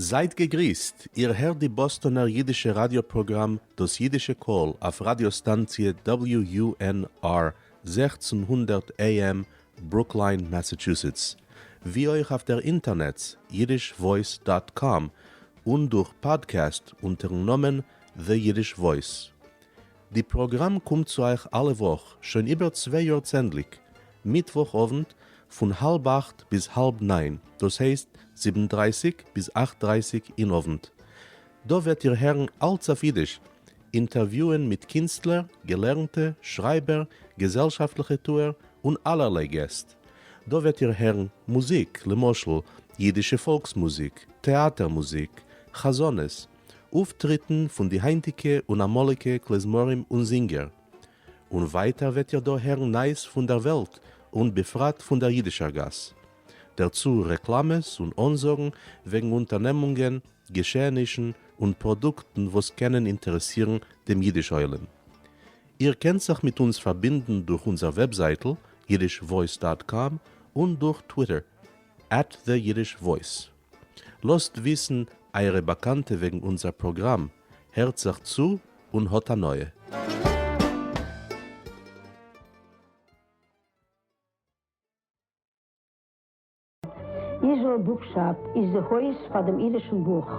זייט געגריסט, איר הערט די באסטאנער אידישע ראדיא פראגראם דאס אידישע קול אויף ראדיא סטאנציע WUNR 1600 AM ברוקליין מאסאטשוסעטס, ווי אויך אויף דער אינטערנעץ yiddishvoice dot com און דורך פאדקעסט אונטערן נאמען The Yiddish Voice. די פראגראם קומט צו אייך אלע וואך שוין איבער צוויי יאר צענדליג, מיטוואך אוונט פון האלב אכט ביז האלב ניין, דאס הייסט זיבן דרייסיג ביז אכט דרייסיג אין אוונט. דא וועט איר הערן אלץ אויף אידיש, אינטערוויוען מיט קינסטלער, געלערנטע, שרייבער, געזעלשאפטליכע טוער, און אלערליי געסט. דא וועט איר הערן מוזיק, למשל, אידישע פאלקס מוזיק, טעאטער מוזיק, חזנות, אויפטריטן פון די היינטיגע און אמאליגע כלי-זמרים און זינגער. און ווייטער וועט איר דא הערן נייעס פון דער וועלט און בפרט פון דער אידישער גאס. דערצו רעקלאמעס און אנזאגן וועגן אונטערנעמונגען, געשעענישן און פראדוקטן וואס קענען אינטערעסירן דעם אידיש עולם. איר קענט זיך מיט אונז פארבינדן דורך אונזער וועבזייטל yiddishvoice dot com און דורך טוויטער at the Yiddish Voice. לאזט וויסן אייערע באקאנטע וועגן אונזער פראגראם, הערט זיך צו און האט הנאה. Israel Bookshop איז די הויז פאר דעם אידישן בוך.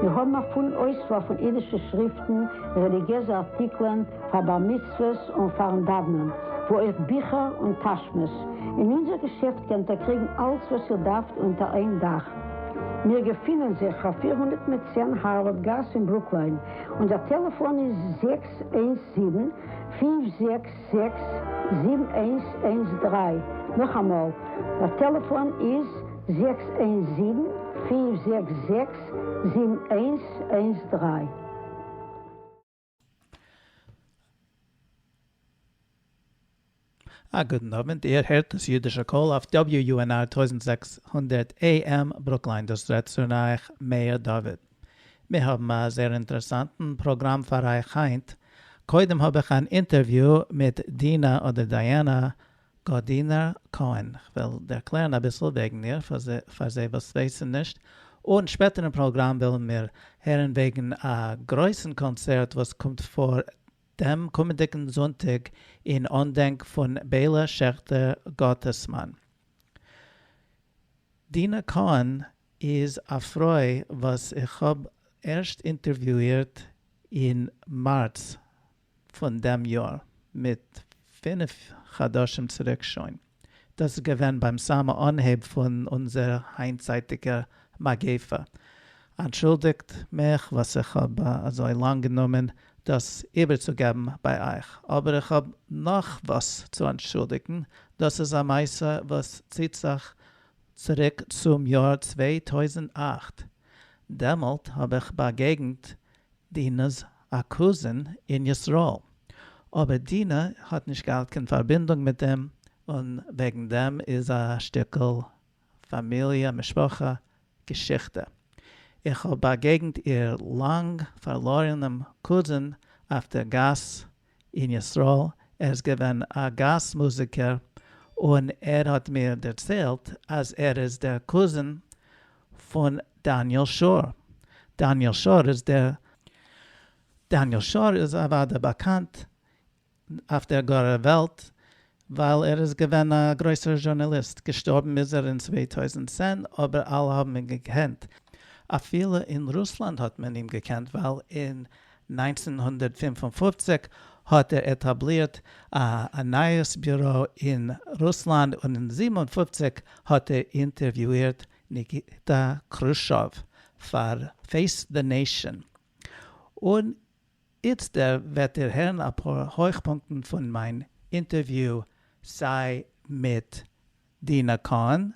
מיר האבן א פולן אויסוואל פון אידישע שריפטן, רעליגיעזע ארטיקלען, פאר בר מצוות און פארן דאוונען, וואו אויך ביכער און טאשמעס. אין אונזער געשעפט קענט איר קריגן אלץ וואס איר דארפט אונטער איין דאך. מיר געפינען זיך אויף 410 הארווארד גאס אין ברוקליין. אונזער טעלעפאן איז 617 566 7113. נאכאמאל, דער טעלעפאן איז 617 566 7113. א גוטן אוונט, איר הערט דאס אידישע קול אויף WUNR 1600 AM ברוקליין, דאס רעדט צו אייך מאיר דוד. מיר האבן א זייער אינטערעסאנטן פראגראם פאר אייך היינט, קודם האב איך אן אינטערוויו מיט דינה אדער דיאנא גאדינער קאהן, כ'וועל ערקלערן אביסל וועגן איר פאר זיי וואס ווייסן נישט, און שפעטער אין פראגראם וועלן מיר הערן וועגן א גרויסן קאנצערט וואס קומט פאר דעם קומענדיגן זונטאג אין אנדענק פון בעלא שעכטער גאטעסמאן. דינה קאהן איז א פרוי וואס איך האב ערשט אינטערוויואירט אין מארץ פון דעם יאר, מיט פינף חדשים צוריק שוין. דאס איז געווען ביים סאמע אנהייב פון אונזער היינטצייטיגער מגיפה. אנטשולדיגט מיך וואס איך האב אזוי לאנג גענומען דאס איבערצוגעבן ביי אייך, אבער איך האב נאך וואס צו אנטשולדיגן, דאס איז א מעשה וואס ציט זיך צוריק צום יאר 2008, דעמאלט האב איך באגעגנט דינה'ס א cousin אין ישראל, אבער דינה האט נישט געהאט קיין פארבינדונג מיט אים, און וועגן דעם איז א שטיקל פאמיליע משפחה געשיכטע. איך האב באגעגנט איר לאנג פארלוירענעם cousin אויף דער גאס אין ישראל, ער איז געווען א גאס מוזיקער, און ער האט מיר דערציילט אז ער איז דער cousin פון דניאל שור. דניאל שור איז דער דניאל שור איז אוודאי באקאנט אויף דער גארער וועלט ווייל ער איז געווען א גרויסער זשורנאליסט, געשטארבן איז ער אין 2010 אבער אלע האבן אים געקענט, אפילו אין רוסלאנד האט מען אים געקענט ווייל אין 1955 האט ער עטאבלירט א נייעס ביורא אין רוסלאנד און אין 57 האט ער אינטערוויואירט ניקיטא כרושטשאוו פאר Face the Nation און איצטער וועט איר הערן אפאר הויכפונקטן פון מיין אינטערוויו סיי מיט דינה קאהן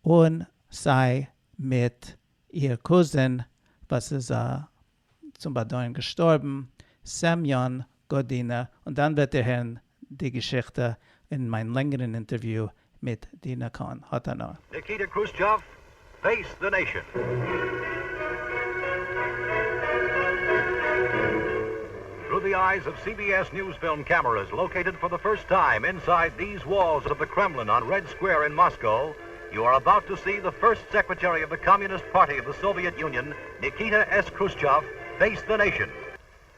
און סיי מיט איר cousin וואס איז צום באדויערן געשטארבן, סעמיאן גאדינער, און דאן וועט איר הערן די געשיכטע אין מיין לענגערן אינטערוויו מיט דינה קאהן. האט הנאה. Nikita Khrushchev, Face the Nation. Through the eyes of CBS News film cameras located for the first time inside these walls of the Kremlin on Red Square in Moscow, You are about to see the first secretary of the Communist Party of the Soviet Union, Nikita S. Khrushchev, face the nation.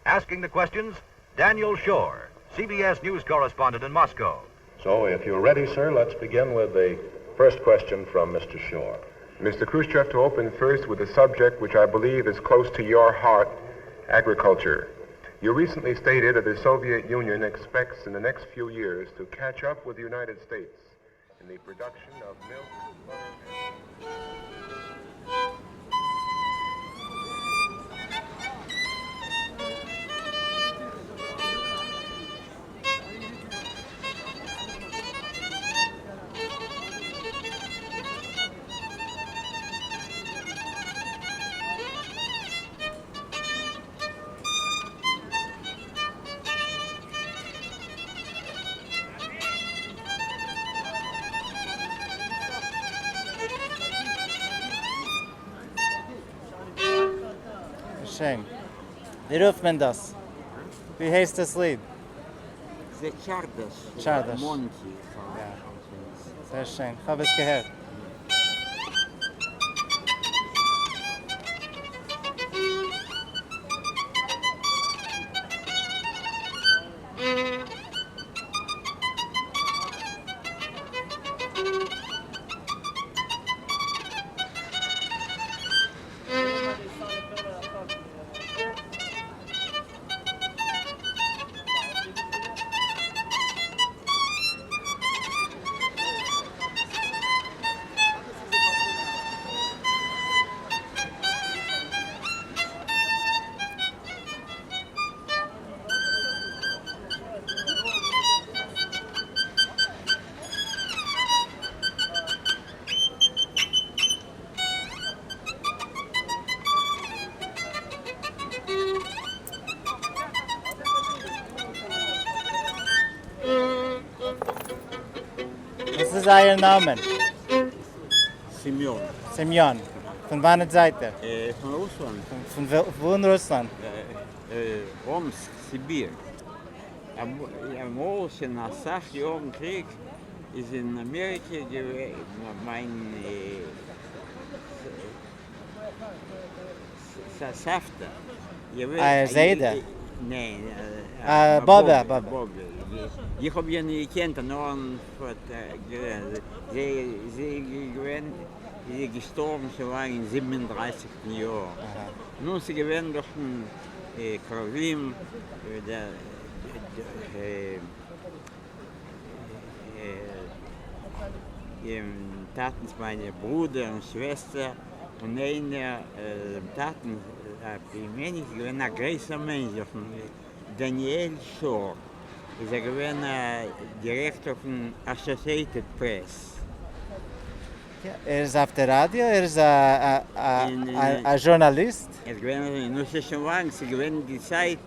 Asking the questions, Daniel Schorr, CBS News correspondent in Moscow. So if you're ready, sir, let's begin with the first question from Mr. Schorr. Mr. Khrushchev, to open first with a subject which I believe is close to your heart, agriculture. You recently stated that the Soviet Union expects in the next few years to catch up with the United States in the production of milk, butter, and... שיין. ווי רופט מען דאס? ווי הייסט דאס ליד? זה czardaš. Czardaš. Monkey. יא. זייער שיין. כ'האב עס געהערט. וואס איז אייער נאמען? סעמיאן. סעמיאן. פון וואנעט זייט איר? פון רוסלאנד. פון וואו אין רוסלאנד? אומסק, סיביר. אמאל שוין אסאך יארן קריג איז אין אמעריקע געווען מיין סבתא. אייער זיידע? ניין, באבע, באבע. איך האב איר נישט געקענט, נאר זי איז געווען, זי איז געשטארבן שוין לאנג אין 37 יאר. נו, ס'איז געווען דאך קרובים, טאטנס מיינע ברודער און שוועסטער, און איינער דעם טאטנס א פלימעניק איז געווען א גרויסער מענטש, דניאל שור, איז ער געווען א דירעקטאר פון Associated Press. ער איז אויף די ראדיא? ער איז א זשורנאליסט? ער איז געווען, נו ס'איז שוין לאנג, ס'איז געווען די צייט.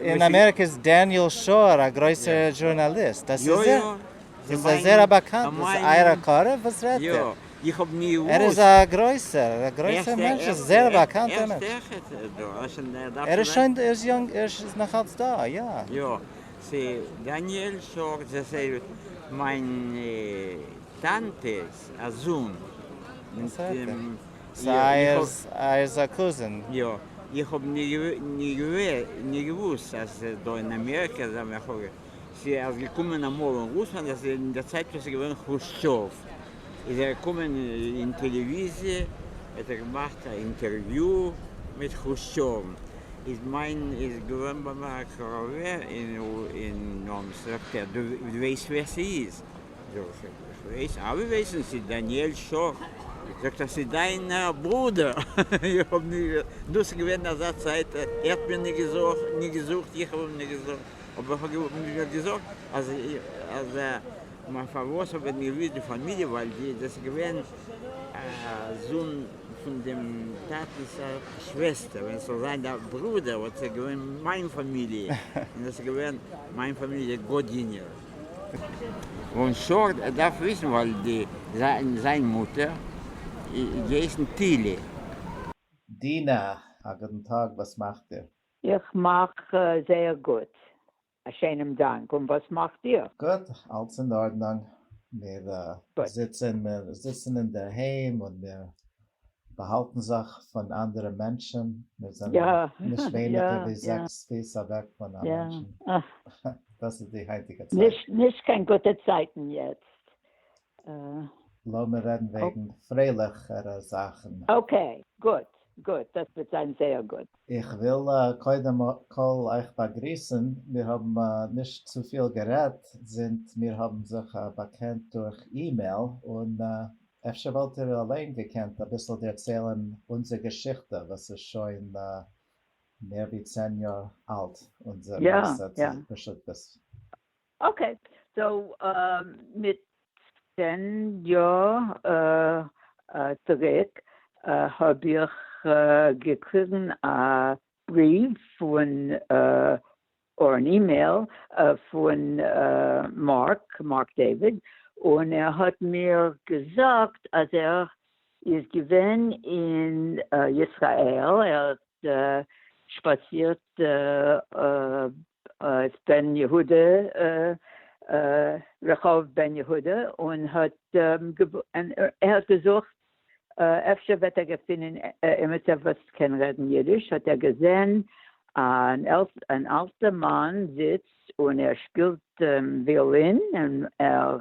אין אמעריקע איז דעניעל שור א גרויסער זשורנאליסט, דאס איז ער? איז ער זייער א באקאנט, איז אייער א קרוב? וואס רעדט איר? איך האב נישט געוואוסט. ער איז א גרויסער, א גרויסער מענטש, זייער א באקאנטער מענטש. ער איז שוין, ער איז יונג, ער איז נאך אלץ דא, יא. יא, ס'דניאל שור, דאס איז מיין טאנטע'ס א זון. וואס רעדט איר? ס'איז אייערס א cousin. יא, איך האב נישט געוואוסט אז דא אין אמעריקע איז א מחאה. ס'איז געקומען אמאל אין רוסלאנד אז אין דער צייט וואס איז געווען כרושטשאוו איז ער געקומען אין טעלעוויזיע האט ער געמאכט א אינטערוויו מיט כרושטשאוון איז מיין איז געווען ביי מיר א קרובה אין אומסק זאגט ער דו ווייסט ווער ס'איז זאג איך איך ווייס אלע ווייסן ס'איז דניאל שור זאגט ער ס'איז דיין ברודער איך האב נישט דאס איז געווען אזא צייט ער האט מיר נישט געזוכט איך האב אים נישט געזוכט. אבער איך האב מיר געזאגט אז אז מיין פארוואס האב איך נישט געוויסט די פאמיליע ווייל די דאס איז געווען א זון פון דעם טאטנס שוועסטער ווען עס זאל זיין דער ברודער וואלט עס געווען מיין פאמיליע און דאס איז געווען מיין פאמיליע גאדינער. און שור דארף וויסן ווייל די זיין מוטער איז געהייסן טילי. דינה, א גוטן טאג, וואס מאכט איר? איך מאך זייער גוט, א שענעם דאנק, און וואס מאכט איר? גוט, אלץ אין ארדנונג. מיר זיצן, מיר זיצן אין דער היים און מיר באהאלטן זיך פון אנדערע מענטשן, מיר זענען נישט ווייניגער ווי זעקס פיס אוועק פון א מענטשן. דאס איז די היינטיגע צייט. נישט קיין גוטע צייטן יעצט. לאמיר רעדן וועגן פרייליכערע זאכן. Okay, גוט, גוט, דאס וועט זיין זייער גוט. איך וויל קודם כל אייך באגריסן, מיר האבן נישט צופיל גערעדט זינט מיר האבן זיך באקענט דורך אימעיל, און אפשר וואלט איר אליין געקענט אביסל דערציילן אונזער געשיכטע וואס איז שוין מער ווי צען יאר אלט, אונזער מעשה בשותפות. Okay, so מיט 10 יאר צוריק האב איך געקריגן א בריוו פון, אר אן אימעיל פון מארק, מארק דעיוויד, און ער האט מיר געזאגט אז ער איז געווען אין ישראל, ער האט שפאצירט אויף בן יהודה, רחוב בן יהודה, און האט ער האט געזוכט אפשר וועט ער געפינען עמיצער וואס קען רעדן אידיש, האט ער געזען אן אלטע מאן זיצט און ער שפילט וויאלין, און ער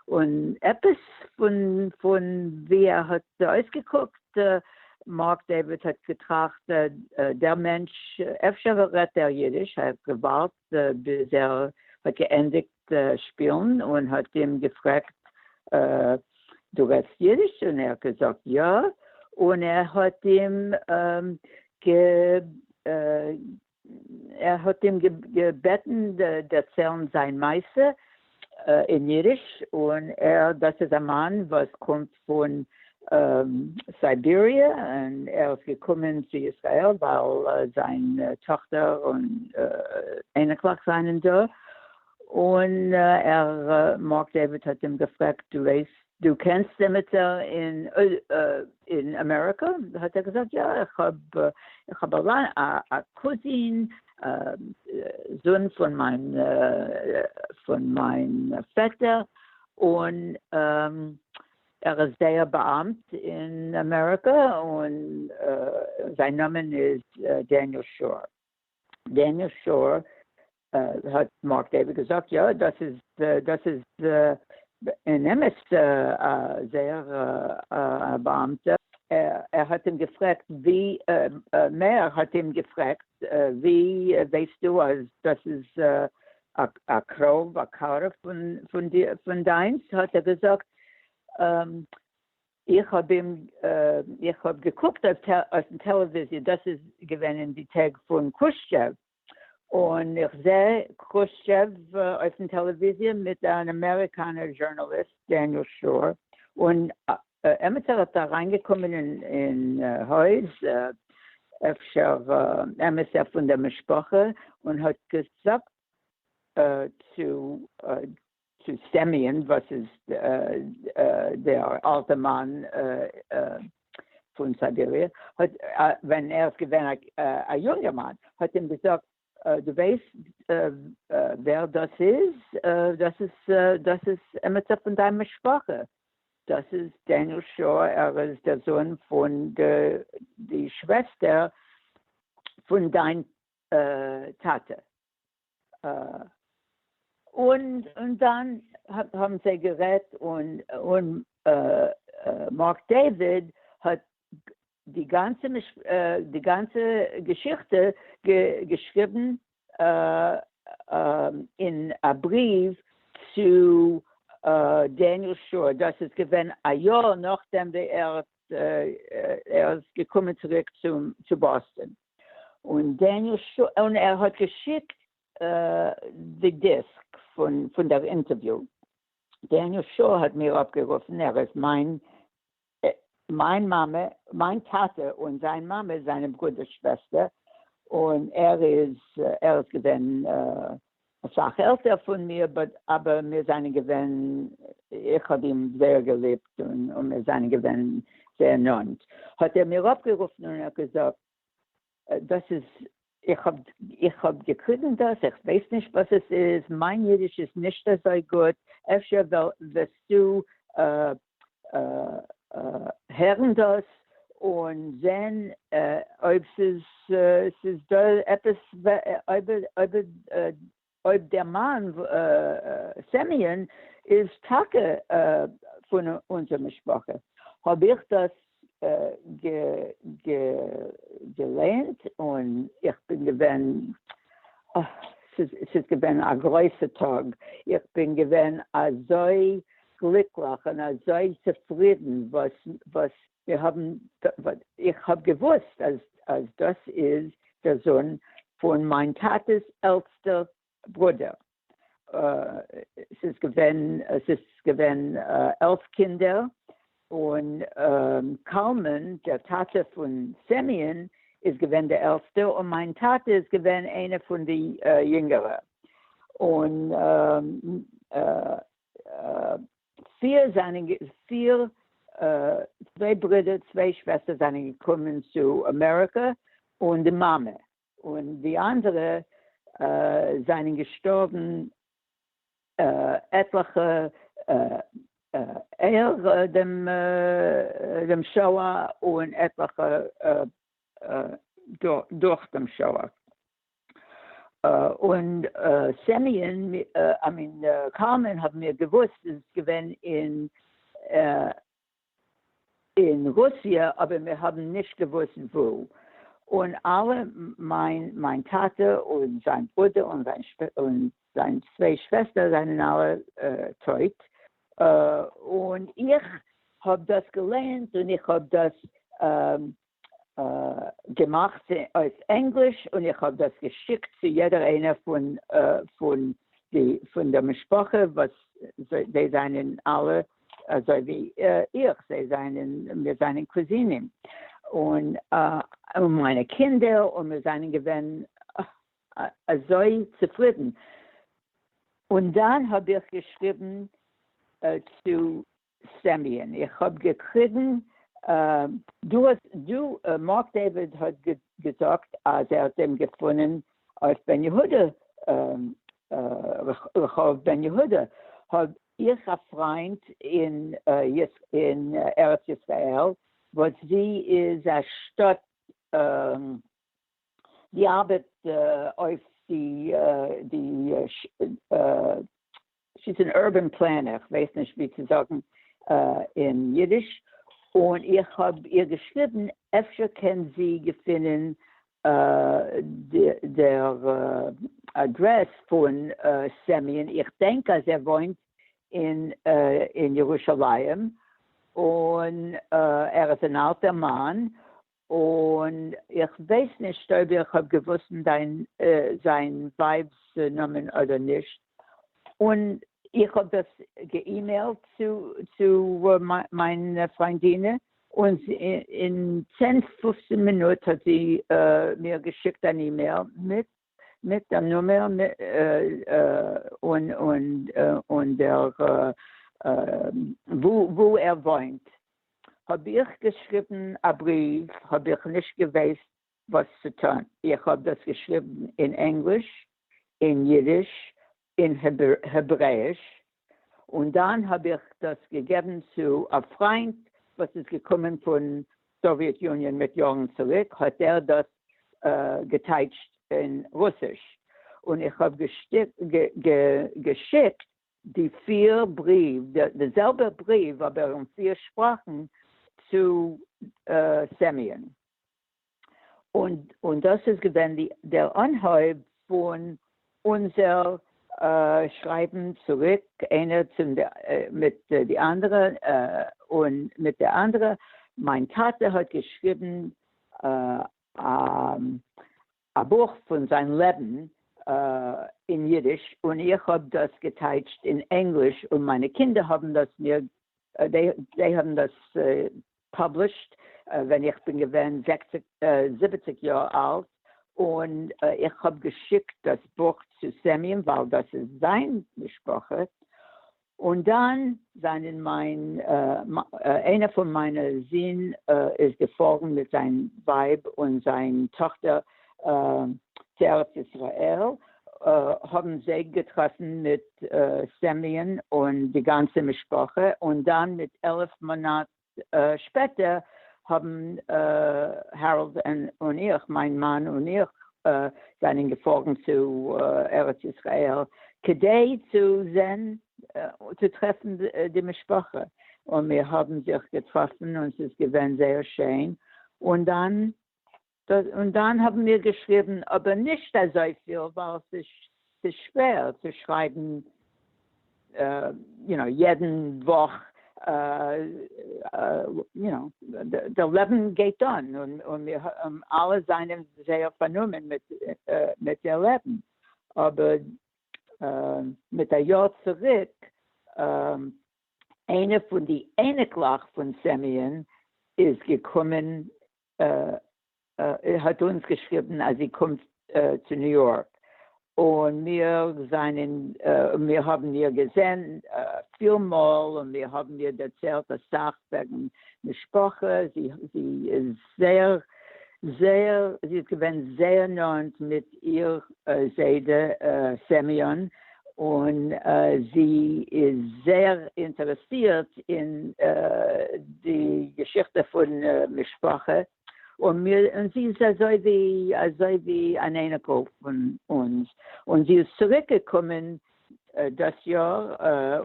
און עפעס פון פון ווי ער האט אויסגעקוקט, מארק דעיוויד האט געטראכט, דער מענטש, אפשר רעדט ער אידיש, ער האט געווארט ביז ער האט געענדיגט שפילן און האט אים געפרעגט, דו רעדסט אידיש? און ער האט געזאגט יא, און ער האט אים ער האט אים געבעטן דערציילן זיין מעשה אין אידיש, און ער, דאס איז א מאן וואס קומט פון סייביריע, און ער איז געקומען צו ישראל ווייל זיין טאכטער און אייניקלעך זענען דא, און ער, מארק דעיוויד האט אים געפרעגט, דו ווייסט, דו קענסט עמיצער אין אין אמעריקא? האט ער געזאגט, יא, איך האב, איך האב א קוזין, זון פון מיין, פון מיין פעטער, און ער איז זייער באאמט אין אמעריקא, און זיין נאמען איז דעניעל שור. דעניעל שור האט מארק דעיוויד געזאגט, יא, דאס איז, דאס איז אין אמת זייער א באאמטער. ער האט אים געפרעגט ווי, מער האט אים געפרעגט, ווי ווייסטו אז דאס איז א קרוב, א קרוב פון דיינס? האט ער געזאגט, איך האב אים, איך האב געקוקט אויפן טעלעוויזיע, דאס איז געווען אין די טעג פון קרושטשעוו, און איך זע קרושטשעוו אויפן טעלעוויזיע מיט אן אמעריקאנער זשורנאליסט דעניעל שור, און עמיצער האט אריינגעקומען אין הויז, אפשר עמיצער פון דער משפחה, און האט געזאגט צו צו סעמיען וואס איז דער אלטע מאן פון סייביריע, האט ווען ער איז געווען א יונגערמאן, האט אים געזאגט, דו ווייסט ווער דאס איז? דאס איז דאס איז עמיצער פון דיין משפחה, דאס איז דעניעל שור, ער איז דער זון פון די שוועסטער פון דיין טאטע. און און דאן האבן זיי גערעדט און און מארק דעיוויד האט די גאנצע די גאנצע געשיכטע געשריבן אין א בריוו צו דעניעל שור, דאס איז געווען א יאר נאכדעם ווי ער האט ער איז געקומען צוריק צו באסטאן. און דעניעל שור, און ער האט געשיקט די דיסק פון פון דער אינטערוויו. דעניעל שור האט מיר אפגערופן, ער איז מיין מיין מאמע, מיין טאטע און זיין מאמע זענען ברודער שוועסטער, און ער איז ער איז געווען אסאך עלטער פון מיר, but אבער מיר זענען געווען, איך האב אים זייער געליבט און מיר זענען געווען זייער נאנט, האט ער מיר אפגערופן און ער האט געזאגט, דאס איז. איך האב איך האב געקריגן דאס, איך ווייס נישט וואס עס איז, מיין אידיש איז נישט אזוי גוט, אפשר וועסטו הערן דאס און זען אויב ס'איז ס'איז דא עפעס, אויב אויב אויב דער מאן סעמיען איז טאקע פון אונזער משפחה. האב איך דאס געלייענט און איך בין געווען, ס'איז געווען א גרויסע טאג, איך בין געווען אזוי גליקליך און אזוי צופרידן וואס וואס מיר האבן, איך האב געוואוסט אז אז דאס איז דער זון פון מיין טאטע'ס עלטסטער ברודער. ס'איז געווען, ס'איז געווען 11 קינדער, און קלמן, דער טאטע פון סעמיען, איז געווען דער עלטסטער, און מיין טאטע איז געווען איינער פון די יונגערע. און פיר זענען, פיר, צוויי ברידער, צוויי שוועסטער זענען געקומען צו אמעריקע, און די מאמע, און די אנדערע זענען געשטארבן עטליכע אייער דעם שואה און עטליכע דורך דעם שואה. און סעמיען, I mean קלמן האבן מיר געוואוסט איז געווען אין אין רוסיע אבער מיר האבן נישט געוואוסט וואו, און אלע מיין מיין טאטע און זיין ברודער און זיין און זיין צוויי שוועסטער זענען אלע טויט, און איך האב דאס געלייענט און איך האב דאס געמאכט אויף ענגליש און איך האב דאס געשיקט צו יעדער איינער פון פון די פון דער משפחה וואס זיי זענען אלע אזוי ווי איך, זיי זענען, מיר זענען קוזינים, און מיינע קינדער, און מיר זענען געווען אזוי צופרידן, און דאן האב איך געשריבן צו סעמיען, איך האב געקריגן, דו האסט, דו, מארק דעיוויד האט געזאגט אז ער האט אים געפונען אויף בן יהודה, רחוב בן יהודה, האב איך א פריינט אין אין ארץ ישראל וואס זי איז א שטאט, זי ארבעט אויף די די she's an urban planner, איך ווייס נישט ווי צו זאגן אין אידיש, און איך האב איר געשריבן אפשר קען זי געפינען דער אדרעס פון סעמיען, איך דענק אז ער וואוינט אין ירושלים, און ער איז אן אלטער מאן, און איך ווייס נישט אויב איך האב געוואוסט דיין זיין ווייב'ס נאמען אדער נישט, און איך האב דאס געאימעילט צו צו מיין פריינדינע, און אין צען פופצן מינוט האט זי מיר געשיקט אן אימעיל מיט מיט דער נומער און און און דער וואו ער וואוינט. האב איך געשריבן א בריוו האב איך נישט געוועסט וואס צו טון, איך האב דאס געשריבן אין ענגליש, אין אידיש, אין העברעיש, און דאן האב איך דאס געגעבן צו א פריינט וואס איז געקומען פון סאוויעט יוניאן מיט יארן צוריק, האט ער דאס געטייטשט אין רוסיש, און איך האב געשיקט די פיר בריוו, די זעלבע בריוו אבער אין פיר שפראכן צו סעמיען. און דאס איז געווען דער אנהויב פון אונזער שרייבן צוריק איינער צום מיט די אנדערע און מיט די אנדערע. מיין טאטע האט געשריבן א בוך פון זיין לעבן אין אידיש און איך האב דאס געטייטשט אין ענגליש און מיינע קינדער האבן דאס מיר זיי האבן דאס published ווען איך בין געווען 70 יאר אלט, און איך האב געשיקט דאס בוך צו סעמיען ווייל דאס איז זיין משפחה, און דאן זענען מיין, איינער פון מיינע זין איז געפארן מיט זיין ווייב און זיין טאכטער. צו ארץ ישראל, האבן זיי געטראפן מיט סעמי'ן און די גאנצע משפחה, און דאן מיט 11 מאנאט שפעטער האבן העראלד און איך, מיין מאן און איך, זענען געפארן צו ארץ ישראל כדי צו זען, צו טרעפן די משפחה, און מיר האבן זיך געטראפן און ס'איז געווען זייער שיין, און דאן און דאן האבן מיר געשריבן, אבער נישט אזויפיל ווייל ס'איז שווער צו שרייבן you know יעדן וואך, you know דער לעבן גייט אן און מיר אלע זענען זייער פארנומען מיט דער לעבן, אבער מיט א יאר צוריק איינע פון די אייניקלעך פון סעמי'ן איז געקומען האט אונז געשריבן אז זי קומט צו ניו יארק, און מיר זענען, מיר האבן איר געזען פיל מאל, און מיר האבן איר דערציילט אסאך וועגן משפחה, זי איז זייער זייער, זי איז געווען זייער נאנט מיט איר זיידע סעמיאן, און זי איז זייער אינטערעסירט אין די געשיכטע פון משפחה, און מיר, און זי איז אזוי ווי, אזוי ווי אן אייניקל פון אונז, און זי איז צוריק געקומען דאס יאר,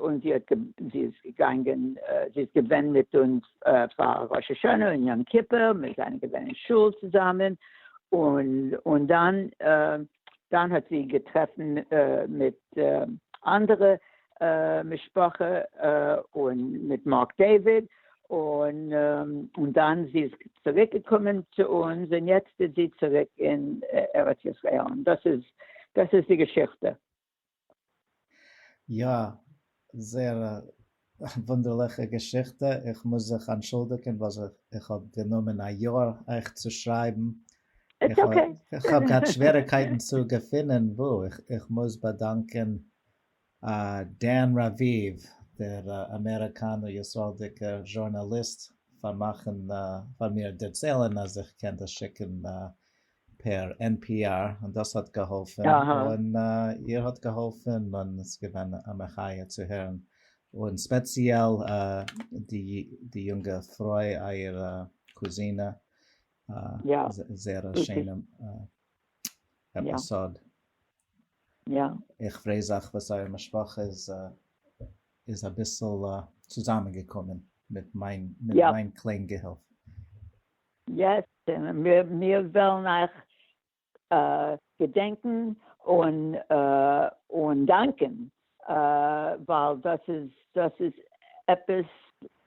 און זי האט, זי איז געגאנגען, זי איז געווען מיט אונז פאר ראש השנה און יום כיפור, מיר זענען געווען אין שול צוזאמען, און, און דאן דאן האט זי געטרעפן מיט אנדערע משפחה און מיט מארק דעיוויד, און און דאן זי איז צוריק געקומען צו אונז און יעצט איז זי צוריק אין ארץ ישראל, און דאס איז דאס איז די געשיכטע. יא, זייער א וואונדערליכע געשיכטע, איך מוז זיך אנטשולדיגן וואס איך האב גענומען א יאר אייך צו שרייבן, It's okay. איך האב געהאט שוועריקייטן צו געפינען וואו, איך מוז באדאנקען דען רביב, דער אמעריקאנער ישראל'דיגער זשורנאליסט, פאר מאכן פאר מיר דערציילן אז איך קען דאס שיקן פער NPR און דאס האט געהאלפן און איר האט געהאלפן און עס איז געווען א מחיה צו הערן און ספעציעל די יונגע פרוי אייער קוזינע זייער א שיינע עפיסאד. איך פריי זיך וואס אייער משפחה איז אביסל צוזאמען געקומען מיט מיין קליין געהילף. Yes, מיר וועלן אייך געדענקן און דאנקען, ווייל דאס איז דאס איז עפעס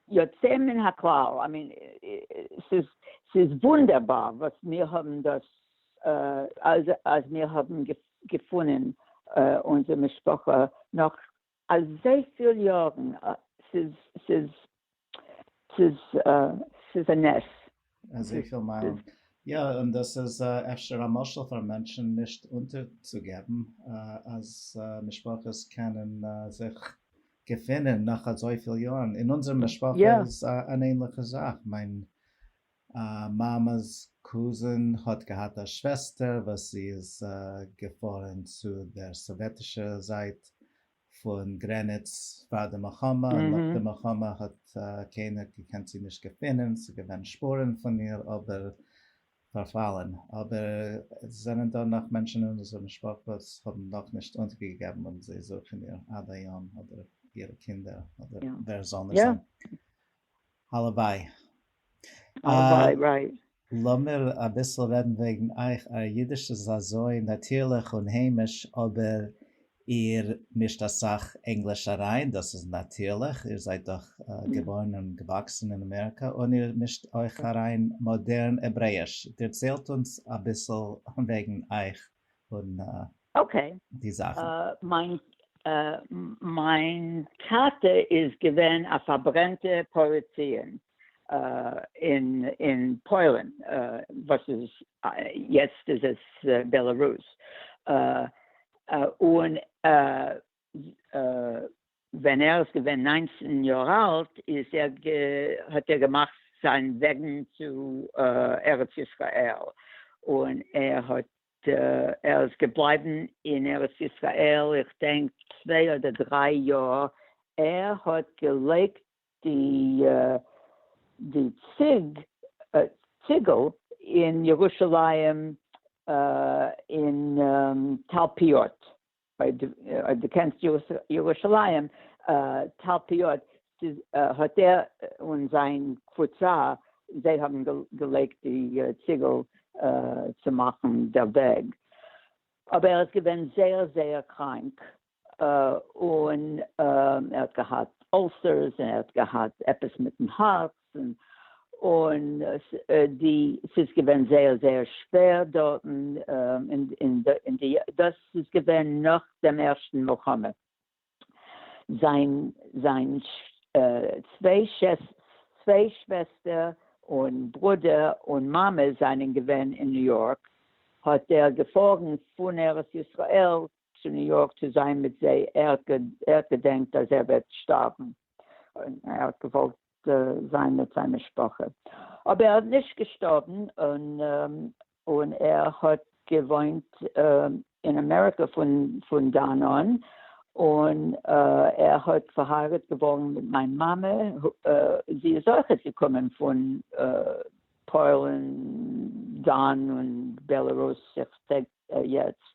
יוצא מן הכלל, I mean, ס'איז וואונדערבאר וואס מיר האבן דאס, אז מיר האבן געפונען אונזער משפחה נאך אזויפיל יארן, ס'איז ס'איז ס'איז ס'איז א נס. אזויפיל מיילן. יא, און דאס איז אפשר א משל פאר מענטשן נישט אונטערצוגעבן, אז משפחות קענען זיך געפינען נאך אזויפיל יארן. אין אונזער משפחה איז אן ענליכע זאך, מיין מאמע'ס קוזין האט געהאט א שוועסטער וואס זי איז געפארן צו דער סאוועטישער זייט פון גרעניץ פאר די מלחמה, און נאך די מלחמה האט קיינער געקענט זי נישט געפינען, ס'איז געווען שפורן פון איר אבער פארפאלן, אבער עס זענען דא נאך מענטשן אין אונזער משפחה וואס האבן נאכנישט אונטערגעגעבן און זיי זוכן איר עד היום אדער אירע קינדער אדער ווער עס זאל נישט זיין. הלוואי. הלוואי, right. לאמיר אביסל רעדן וועגן אייך, אייער אידיש איז אזוי נאטירליך און היימיש, אבער איר מישט אסאך ענגליש אריין, דאס איז נאטירליך, איר זייט דאך געבוירן און געוואקסן אין אמעריקא, און איר מישט אויך אריין מאדערן העברעיש, דערציילט אונז אביסל וועגן אייך און די זאכן. מיין מיין טאטע איז געווען א פארברענטע פועלי ציון אין אין פוילן וואס איז יעצט איז עס בעלארוס, און ווען ער איז געווען 19 יאר אלט איז ער האט ער געמאכט זיין וועגן צו ארץ ישראל און ער האט. ער איז געבלייבן אין ארץ ישראל, איך דענק צוויי אדער דריי יאר, ער האט געלייגט די די ציג ציגל אין ירושלים אין תלפיות, אויב דו קענסט ירושלים, תלפיות, האט ער און זיין קבוצה, זיי האבן געלייגט די ציגל צו מאכן דער וועג, אבער ער איז געווען זייער זייער קראנק, און ער האט געהאט ulcers און ער האט געהאט עפעס מיטן הארץ, און די ס'איז געווען זייער זייער שווער דארטן, אין די דאס איז געווען נאך דעם ערשטן מלחמה, זיין זיין צוויי צוויי שוועסטער און ברודער און מאמע זענען געווען אין ניו יארק, האט ער געפארן פון ארץ ישראל צו ניו יארק צו זיין מיט זיי, ער האט געדענקט אז ער וועט שטארבן, און ער האט געוואלט זיין מיט זיין משפחה, אבער ער האט נישט געשטארבן, און ער האט געוואוינט אין אמעריקע פון דאן אן, און ער האט פארהייראט געווארן מיט מיין מאמע, זי איז אויכעט געקומען פון פוילן דאן און בעלארוס, איך דענק יעצט.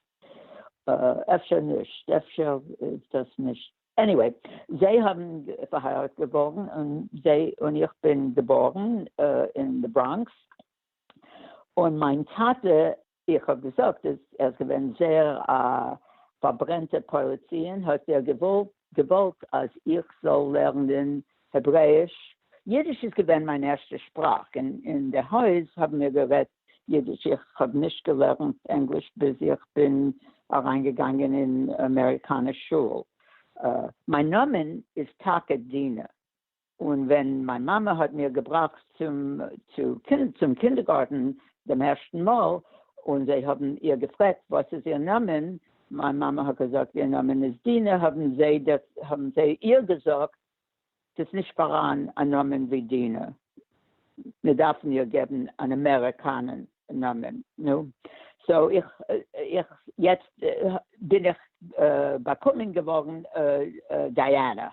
אפשר נישט, אפשר איז דאס נישט, anyway, זיי האבן פארהייראט געווארן און זיי און איך בין געבארן אין די בראנקס, און מיין טאטע, איך האב געזאגט אז ער איז געווען זייער א פארברענטע פועלי ציון, האט ער געוואלט געוואלט אז איך זאל לערנען העברעיש, אידיש איז געווען מיין ערשטע שפראך, אין די הויז האבן מיר גערעדט אידיש, איך האב נישט געלערנט ענגליש ביז איך בין אריינגעגאנגען אין אמעריקאנע שול. מיין נאמען איז טאקע דינה, און ווען מיין מאמע האט מיר געבראכט צום צום קינדערגארטן דעם ערשטן מאל, און זיי האבן איר געפרעגט וואס איז איר נאמען, מיין מאמע האט געזאגט איר נאמען איז דינה, האבן זיי האבן זיי איר געזאגט ס'איז נישט פאראן א נאמען ווי דינה, מיר דארפן איר געבן אן אמעריקאנען נאמען, נו, so איך איך יעצט בין איך באקומען געווארן דייענא,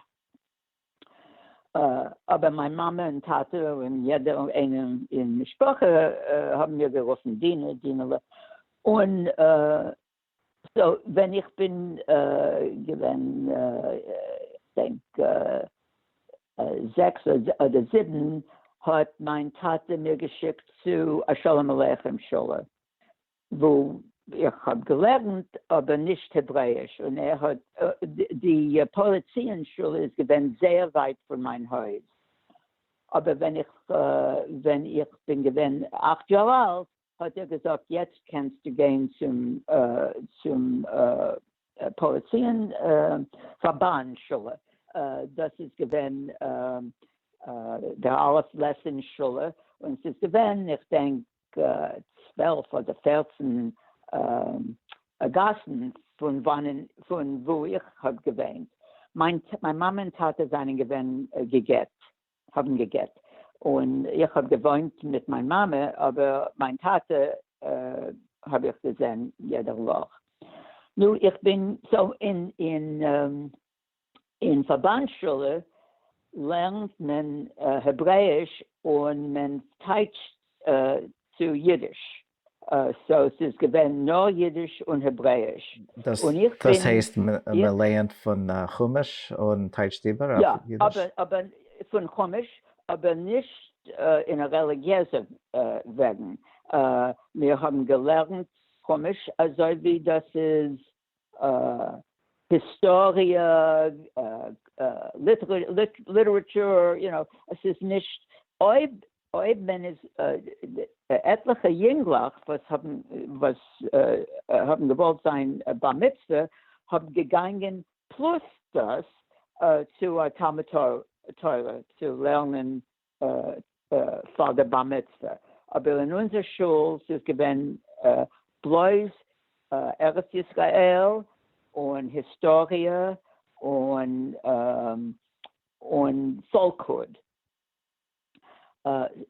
אבער מיין מאמע און טאטע און יעדער איינער אין משפחה האבן מיר גערופן דינה, דינה'לע, און so ווען איך בין געווען כ'דענק זעקס אדער זיבן האט מיין טאטע מיר געשיקט צו א שלום עליכם שולע וואו איך האב געלערנט אבער נישט העברעיש און ער האט די פועלי ציון שולע איז געווען זייער ווייט פון מיין הויז אבער ווען איך ווען איך בין געווען אכט יאר אלט האט ער געזאגט יעצט קענסטו גיין צום צום פועלי ציון פארבאנד שולע, דאס איז געווען דער אלף לעסין שולע, און ס'איז געווען איך דענק 12 אדער 14 גאסן פון וואנען פון וואו איך האב געוואינט, מיין מאמע און טאטע זענען געווען גע'גט, האבן גע'גט, און איך האב געוואוינט מיט מיין מאמע, אבער מיין טאטע האב איך געזען יעדער וואך. נו, איך בין, so אין אין אין פארבאנד שולע לערנט מען העברעיש און מען טייטשט צו אידיש, so ס'איז געווען נאר אידיש און העברעיש, און איך בין. דאס הייסט מען לערנט פון חומש און טייטשט איבער אויף אידיש? יא, אבער פון חומש, אבער נישט אין א רעליגיעזע וועגן, מיר האבן געלערנט חומש אזוי ווי דאס איז היסטאריע, literature, you know, עס איז נישט, אויב אויב מען איז עטליכע יונגלעך וואס האבן וואס האבן געוואלט זיין בר מצוה האבן געגאנגען פלוס דאס צו א תלמוד תורה צו לערנען פאר די בר מצוה, אבער אין אונזער שול ס'איז געווען בלויז ארץ ישראל און היסטאריע און און folkhood.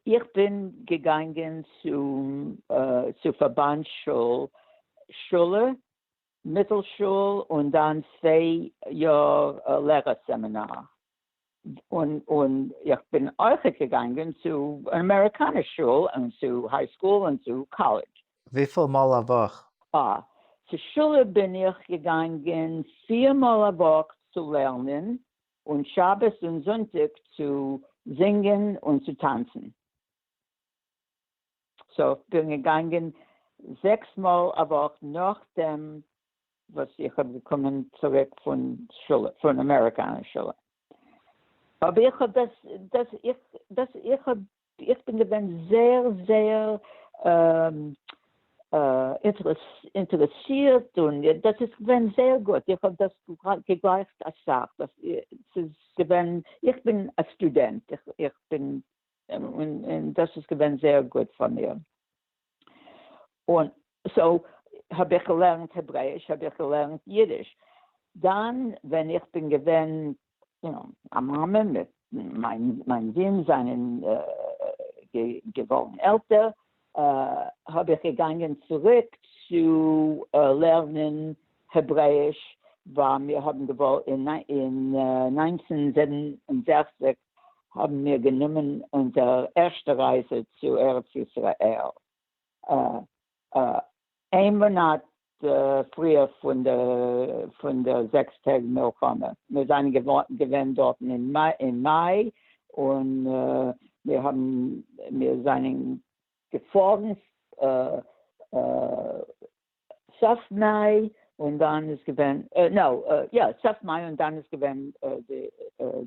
איך בין געגאנגען צו פארבאנד שול. שולע, מיטלשול און דאן צוויי יאר לערער סעמינאר. און און איך בין אויכעט געגאנגען צו אן אמעריקאנער שול און צו high school און צו קאלעדזש. וויפיל מאל א וואך? א. צו שולע בין איך געגאנגען פיר מאל א וואך צו לערנען, און שבת און זונטאג צו זינגען און צו טאנצן. so איך בין געגאנגען זעקס מאל א וואך נאכדעם וואס איך האב געקומען צוריק פון שולע, פון אמעריקאנער שולע. אבער איך האב דאס, דאס, איך, דאס, איך האב, איך בין געווען זייער, זייער אינטערעסירט און דאס איז געווען זייער גוט, איך האב דאס געגלייכט אסאך, דאס איז געווען, איך בין א סטודענט, איך בין, און דאס איז געווען זייער גוט פאר מיר. און so האב איך געלערנט העברעיש, האב איך געלערנט אידיש. דאן ווען איך בין געווען you know, א מאמע מיט מיין מיין זון זענען געווארן עלטער, האב איך געגאנגען צוריק צו לערנען העברעיש, ווייל מיר האבן געוואלט אין 1967 האבן מיר גענומען אונזער ערשטע רייזע צו ארץ ישראל. איין מאנאט פריער פון דער זעקס טעג מלחמה. מיר זענען געווען דארטן אין מאי, און מיר האבן, מיר זענען געפארן סוף מאי, און דאן איז געווען, no, יא, סוף מאי, און דאן איז געווען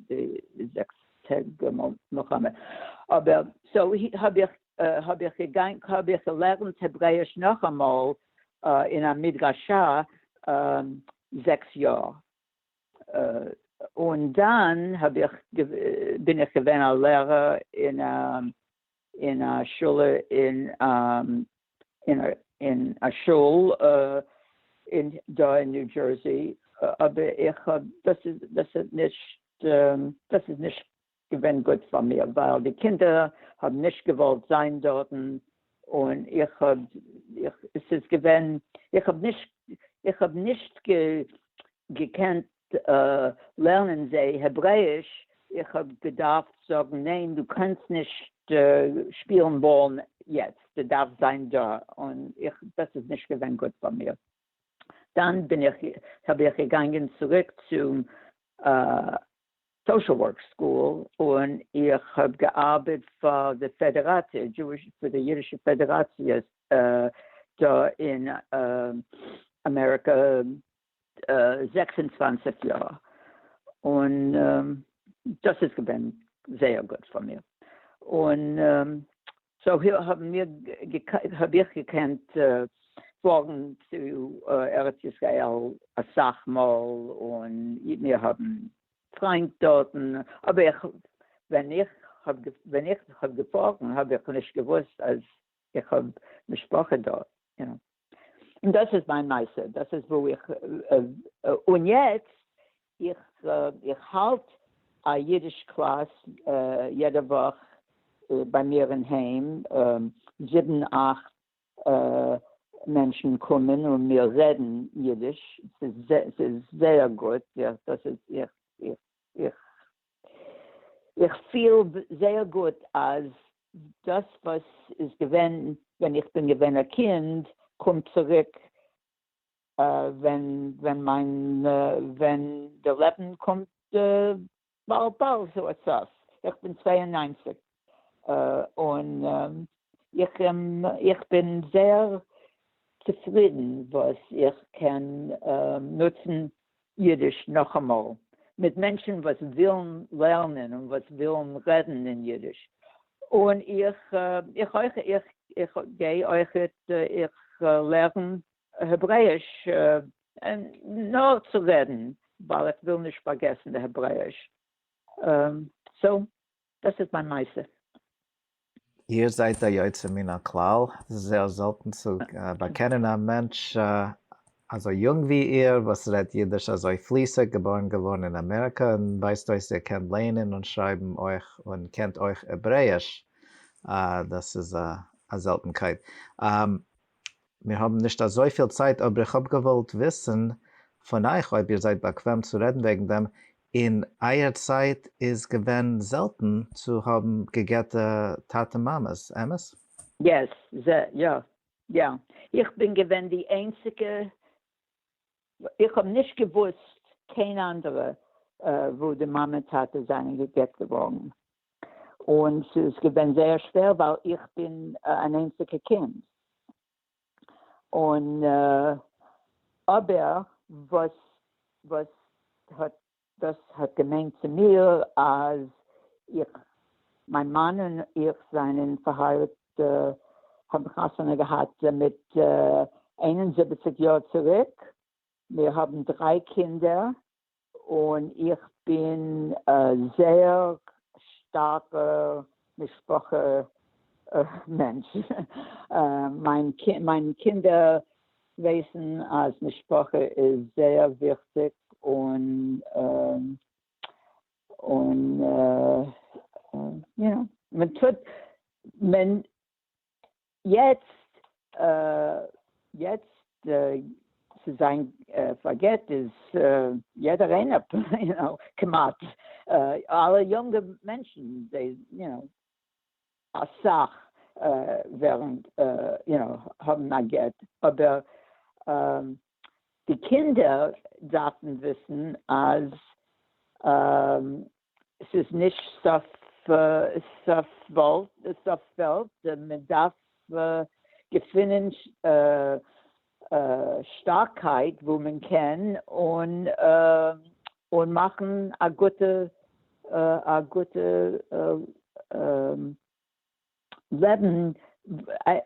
די זעקס טעג מלחמה. אבער, so האב איך, האב איך געגאנג, האב איך געלערנט העברעיש נאכאמאל אין א מדרשה זעקס יאר. און דאן האב איך, בין איך געווען א לערער אין א, אין א שולע אין, אין א שול אין דא אין ניו דזשערסי, אבער איך האב, דאס איז, דאס איז נישט, דאס איז נישט געווען גוט פאר מיר, ווייל די קינדער האבן נישט געוואלט זיין דארטן, און איך האב, איך, עס איז געווען, איך האב נישט, איך האב נישט געקענט לערנען זיי העברעיש, איך האב געדארפט זאגן ניין דו קענסט נישט שפילן באל יעצט, דו דארפסט זיין דא, און איך, דאס איז נישט געווען גוט פאר מיר. דאן בין איך, האב איך געגאנגען צוריק צום social work school און איך האב געארבעט פאר די פעדעראציע, Jewish, פאר די אידישע פעדעראציע דא אין אמעריקא 26 יאר, און דאס איז געווען זייער גוט פאר מיר, און so האבן מיר, האב איך געקענט פארן צו ארץ ישראל אסאך מאל, און מיר האבן פריינט דארטן, אבער איך, ווען איך האב, ווען איך האב געפארן האב איך נישט געוואוסט אז איך האב משפחה דארט, you know. און דאס איז מיין מעשה, דאס איז וואו איך, און יעצט, איך, איך האלט א אידיש קלאס יעדע וואך ביי מיר אין היים, זיבן אכט מענטשן קומען און מיר רעדן אידיש, ס'איז זייער גוט, דאס איז, איך, איך, איך, איך פיל זייער גוט אז דאס וואס איז געווען ווען איך בין געווען א קינד קומט צוריק ווען ווען מיין ווען די לעבן קומט באלד באלד צו א סוף, איך בין 92 און איך איך בין זייער צופרידן וואס איך קען נוצן אידיש נאכאמאל מיט מענטשן וואס ווילן לערנען און וואס ווילן רעדן אין אידיש, און איך איך אויך איך איך גיי אויכעט איך לערן העברעיש נאר צו רעדן ווייל איך וויל נישט פארגעסן די העברעיש, so דאס איז מיין מעשה. איר זייט א יוצא מן הכלל, ס'איז זייער זעלטן צו באקענען א מענטש אזוי יונג ווי איר וואס רעדט אידיש אזוי פליסיג, געבוירן געווארן אין אמעריקא און ווייזט אויס איר קענט לייענען און שרייבן אויך און קענט אויך העברעיש, דאס איז א זעלטנקייט. מיר האבן נישט אזויפיל צייט, אבער איך האב געוואלט וויסן פון אייך אויב איר זייט באקוועם צו רעדן וועגן דעם, אין אייער צייט איז געווען זעלטן צו האבן גע'גט'ע טאטע מאמעס, אמת? Yes, יא, יא. איך בין געווען די איינציגע, איך האב נישט געוואוסט קיין אנדערע וואו די מאמע טאטע זענען גע'גט געווארן, און ס'איז געווען זייער שווער ווייל איך בין אן איינציגע קינד, און אבער וואס וואס האט דאס האט געמיינט צו מיר אז איך מיין מאן און איך זענען פארהייראט האבן חתונה געהאט מיט 71 יאר צוריק, מיר האבן דריי קינדער, און איך בין א זייער שטארקע משפחה מענטש, מיין קינדער ווייסן אז משפחה איז זייער וויכטיג און און you know מען טוט מען יעצט יעצט צו זיין פארגעט איז יעדער איינער you know כמעט אלע יונגע מענטשן זיי you know אסאך ווערן you know האבן א גט אבער די קינדער דארפן וויסן אז ס'איז נישט סוף סוף וועלט, מען דארף געפינען שטארקייט וואו מען קען און און מאכן א גוטע א גוטע לעבן,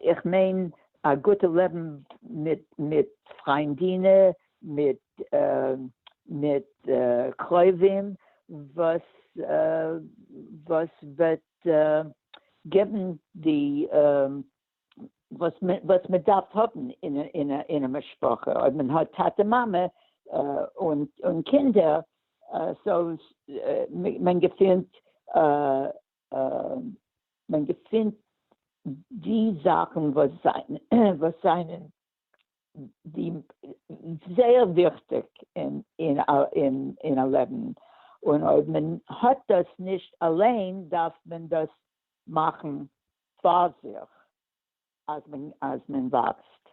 איך מיין א גוטע לעבן מיט מיט פריינדינע, מיט מיט קרובים, וואס וואס וועט געבן די וואס וואס מען דארף האבן אין אין א משפחה, אויב מען האט טאטע מאמע און און קינדער, so מען געפינט מען געפינט די זאכן וואס וואס זענען די זייער וויכטיג אין אין אין א לעבן, און אויב מען האט דאס נישט אליין דארף מען דאס מאכן פאר זיך אז מען אז מען וואקסט.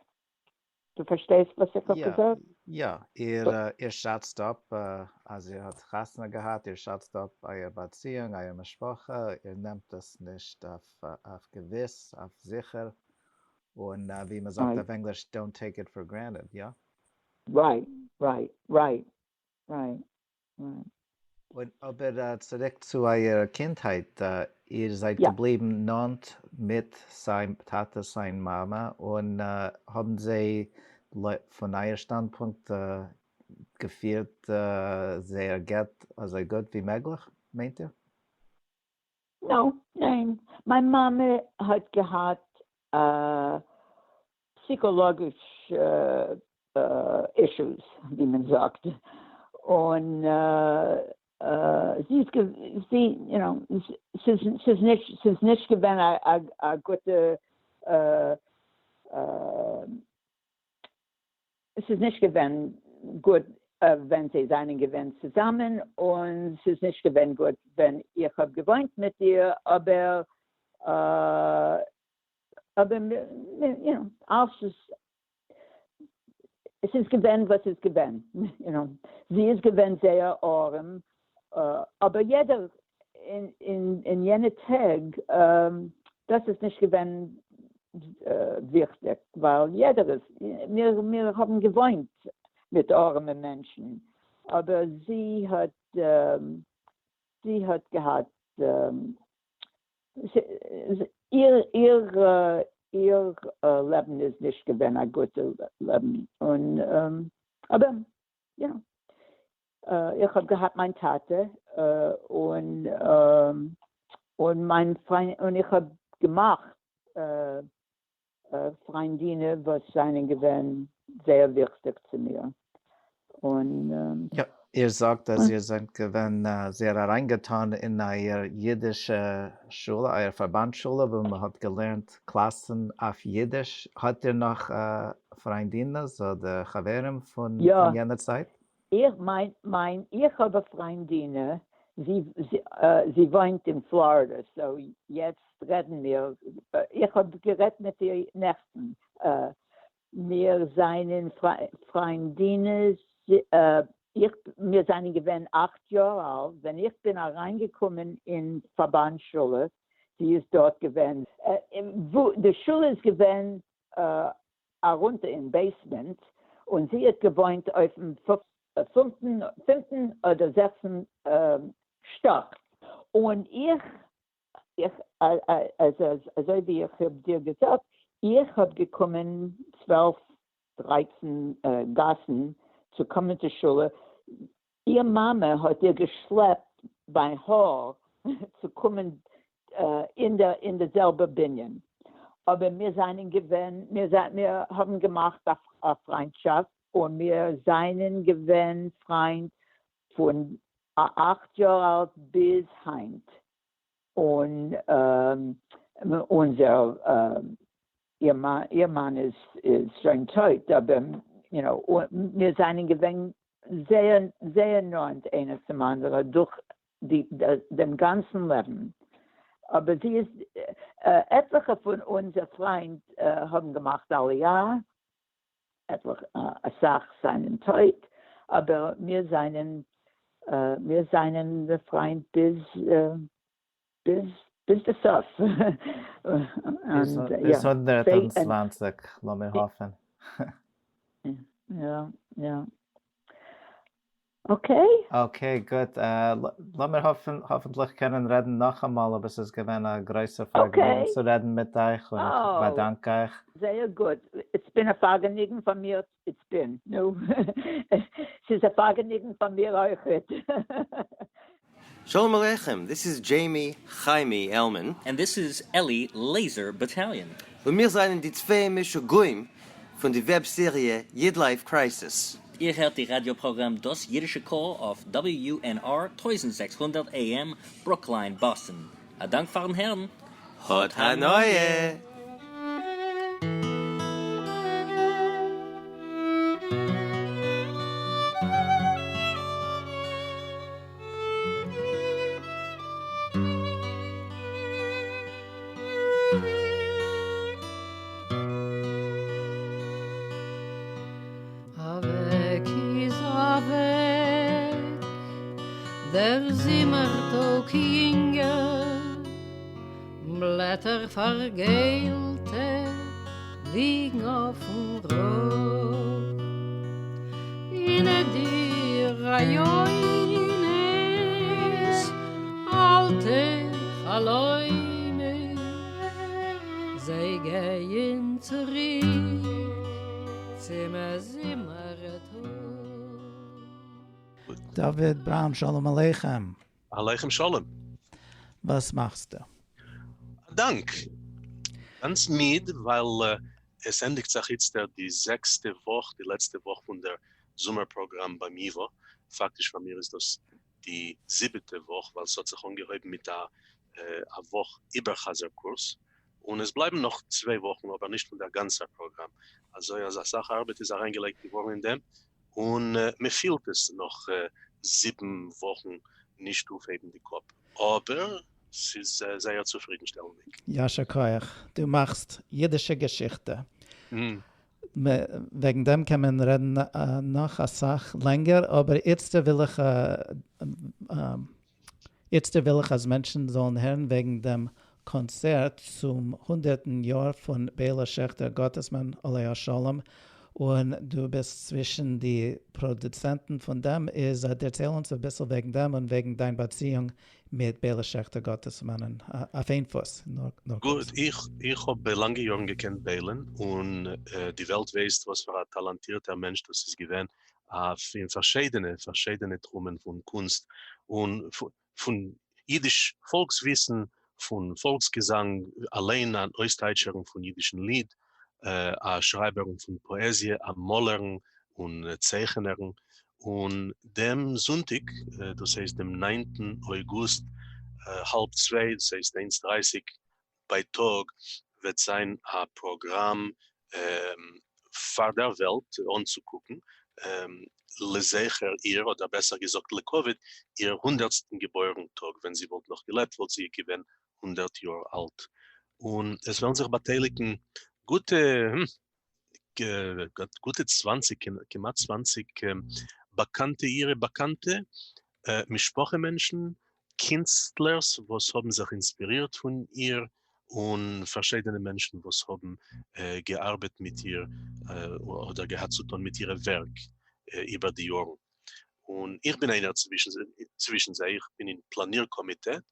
דו פארשטייסט וואס איך האב יא, געזאגט? יא, איר איר שאצט אפ אז איר האט חתונה געהאט, איר שאצט אפ אייער באציאונג, אייער משפחה, איר נעמט עס נישט אויף אויף געוויס, אויף זיכער, און ווי מען זאגט אויף ענגליש, don't take it for granted, יא? Right, right, right, right, right. און אבער צוריק צו אייער קינדהייט, איר זייט געבליבן נאנט מיט סיי טאטע סיי מאמע, און האבן זיי פון אייער שטאנדפונקט געפירט זייער גט אזוי גוט ווי מעגליך, מיינט איר? No, ניין, מיין מאמע האט געהאט פסיכאלאגיש issues ווי מען זאגט, און זי איז זי you know ס'איז נישט ס'איז נישט געווען א גוטע ס'איז נישט געווען גוט ווען זיי זענען געווען צוזאמען, און ס'איז נישט געווען גוט ווען איך האב געוואוינט מיט איר, אבער אבער you know אלס איז עס איז געווען וואס איז געווען, you know, זי איז געווען זייער ארעם, אבער יעדער אין יענע טעג, דאס איז נישט געווען וויכטיג, ווייל יעדער איז, מיר מיר האבן געוואוינט מיט ארעמע מענטשן, אבער זי האט זי האט געהאט איר איר איר לעבן איז נישט געווען א גוטע לעבן, און אבער יא, איך האב געהאט מיין טאטע און און מיין פריינד און איך האב געמאכט פריינדינע וואס זענען געווען זייער וויכטיג צו מיר, און. יא. איר זאגט אז איר זענט געווען זייער אריינגעטאן אין אייער אידישע שולע, אייער פארבאנד שולע וואו מען האט געלערנט קלאסן אויף אידיש, האט איר נאך פריינדינעס אדער חברים פון יענער צייט? איך מיין מיין איך האב א פריינדינע זי זי וואוינט אין פלארידע so יעצט רעדן מיר איך האב גערעדט מיט איר נעכטן מיר זענען פריינדינעס, איך, מיר זענען געווען אכט יאר אלט ווען איך בין אריינגעקומען אין פארבאנד שולע, זי איז דארט געווען, די שולע איז געווען ארונטער אין basement, און זי האט געוואוינט אויפן פינפטן אדער זעקסטן שטאק, און איך איך, אזוי ווי איך האב דיר געזאגט, איך האב געקומען 12 13 גאסן צו קומען צו שולע, איר מאמע האט איר געשלעפט ביי האר צו קומען אין די אין די זעלבע בנין, אבער מיר זענען געווען, מיר האבן געמאכט א פריינטשאפט און מיר זענען געווען פריינט פון אכט יאר אלט ביז היינט, און אונזער איר מאן איז שוין טויט, אבער you know, מיר זענען געווען זייער זייער נאנט איינער צום אנדערע דורך די דעם גאנצן לעבן, אבער זי איז, עטליכע פון אונזער פריינט האבן געמאכט עליה, עטליכע, אסאך זענען טויט, אבער מיר זענען, מיר זענען פריינט ביז, ביז, ביז די סוף. ביז 120, לאמיר האפן. יא, יא. Okay. Okay, גוט. לאמיר האפן, האפנטליך קענען רעדן נאכאמאל, אבער ס'איז געווען א גרויסע פארגעניגן צו רעדן מיט אייך, און איך באדאנק אייך. זייער גוט. It's been א פארגעניגן פאר מיר, it's been, נו. ס'איז א פארגעניגן פאר מיר אויכעט. Shalom Aleichem, this is Jamie Chaimie Elman. And this is Eli Laser Battalion. און מיר זענען די צוויי משוגעים פון די web סעריע YidLife Crisis. איר הערט די ראדיא פראגראם דאס אידישע קול אויף WUNR 1600 AM, ברוקליין, באסטן. א דאנק פארן הערן. האט הנאה! אַוועק איז אַוועק דער זומער-טאָג יונגער, בלעטער פֿאַרגעלטע ליגן אויפֿן ראָג. אין די רעיונות, אַלטע חלומות, זיי גייען צוריק צום זומער-טאָג. דוד בראון שלום עליכם. עליכם שלום. וואס מאכסטו? א דאנק. גאנץ מיד ווייל עס ענדיגט זיך איצטער די זעקסטע וואך, די לעצטע וואך פון דער זומער פראגראם ביים ייווא. פאקטיש פאר מיר איז דאס די זיבעטע וואך ווייל ס'האט זיך אנגעהויבן מיט א א וואך איבערחזר קורס, און עס בלייבן נאך צוויי וואכן אבער נישט פון דער גאנצער פראגראם, אזוי אז אסאך ארבעט איז אריינגעלייגט געווארן אין דעם, און מען פילט עס נאך זיבן וואכן נישט אויפהייבן די קאפ, אבער ס'איז זייער צופרידנשטעלנדיג. יישר כח, דו מאכסט אידישע געשיכטע. וועגן דעם קען מען רעדן נאך אסאך לענגער, אבער איצטער וויל איך איצטער וויל איך אז מענטשן זאלן הערן וועגן דעם קאנצערט צום הונדערטן יאר פון בעלא שעכטער גאטעסמאן עליה השלום, און דו ביסט צווישן די פראדוצענטן פון דעם, איז דערצייל אונז אביסל וועגן דעם און וועגן דיין באציאונג מיט בעלא שעכטער גאטעסמאנען אויף איין פוס. גוט, איך איך האב לאנגע יארן געקענט בעלען, און די וועלט ווייסט וואס פאר א טאלאנטירטער מענטש דאס איז געווען, אויף אין פארשיידענע פארשיידענע תחומען פון קונסט און פון אידיש פאלקס-וויסן, פון פאלקס-געזאנג, אליין אן אויסטייטשערין פון אידישן ליד, א שרייבערין פון פאעזיע, א מאלערין און צייכענערין, און דעם זונטיק, דאס הייסט דעם ניינטן אויגוסט, האלב צוויי, דאס הייסט איינס דרייסיג בייטאג, וועט זיין א פראגראם פאר דער וועלט אנצוקוקן לזכר איר, אדער בעסער געזאגט לכבוד איר הונדערטסטן געבוירן טאג, ווען זי וואלט נאך געלעבט וואלט זי געווען הונדערט יאר אלט, און עס וועלן זיך באטייליגן גוטע גוטע צוואנציג, כמעט צוואנציג באקאנטע אירע באקאנטע משפחה מענטשן, קינסטלערס וואס האבן זיך אינספירירט פון איר, און פארשיידענע מענטשן וואס האבן געארבעט מיט איר אדער געהאט צו טון מיט אירע ווערק איבער די יארן. און איך בין איינער צווישן זיי, איך בין אין פלאניר קאמיטעט,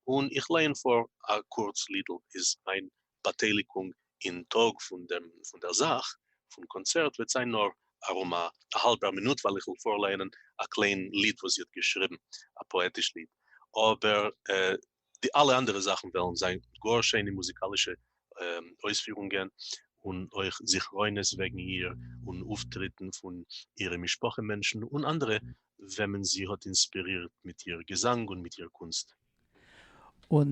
און איך לייען פאר א קורץ לידל, איז מיין באטייליגונג אין טאג פון דעם פון דער זאך פון קאנצערט וועט זיין נאר ארום א האלבער מינוט ווייל איך וועל פארלייענען א קליין ליד וואס זי האט געשריבן, א פאעטיש ליד, אבער די אלע אנדערע זאכן וועלן זיין גאר שיינע מוזיקאלישע אויספירונגען און אויך זכרונות וועגן איר און אויפטריטן פון אירע משפחה מענטשן און אנדערע וועמען זי האט אינספירירט מיט איר געזאנג און מיט איר קונסט. און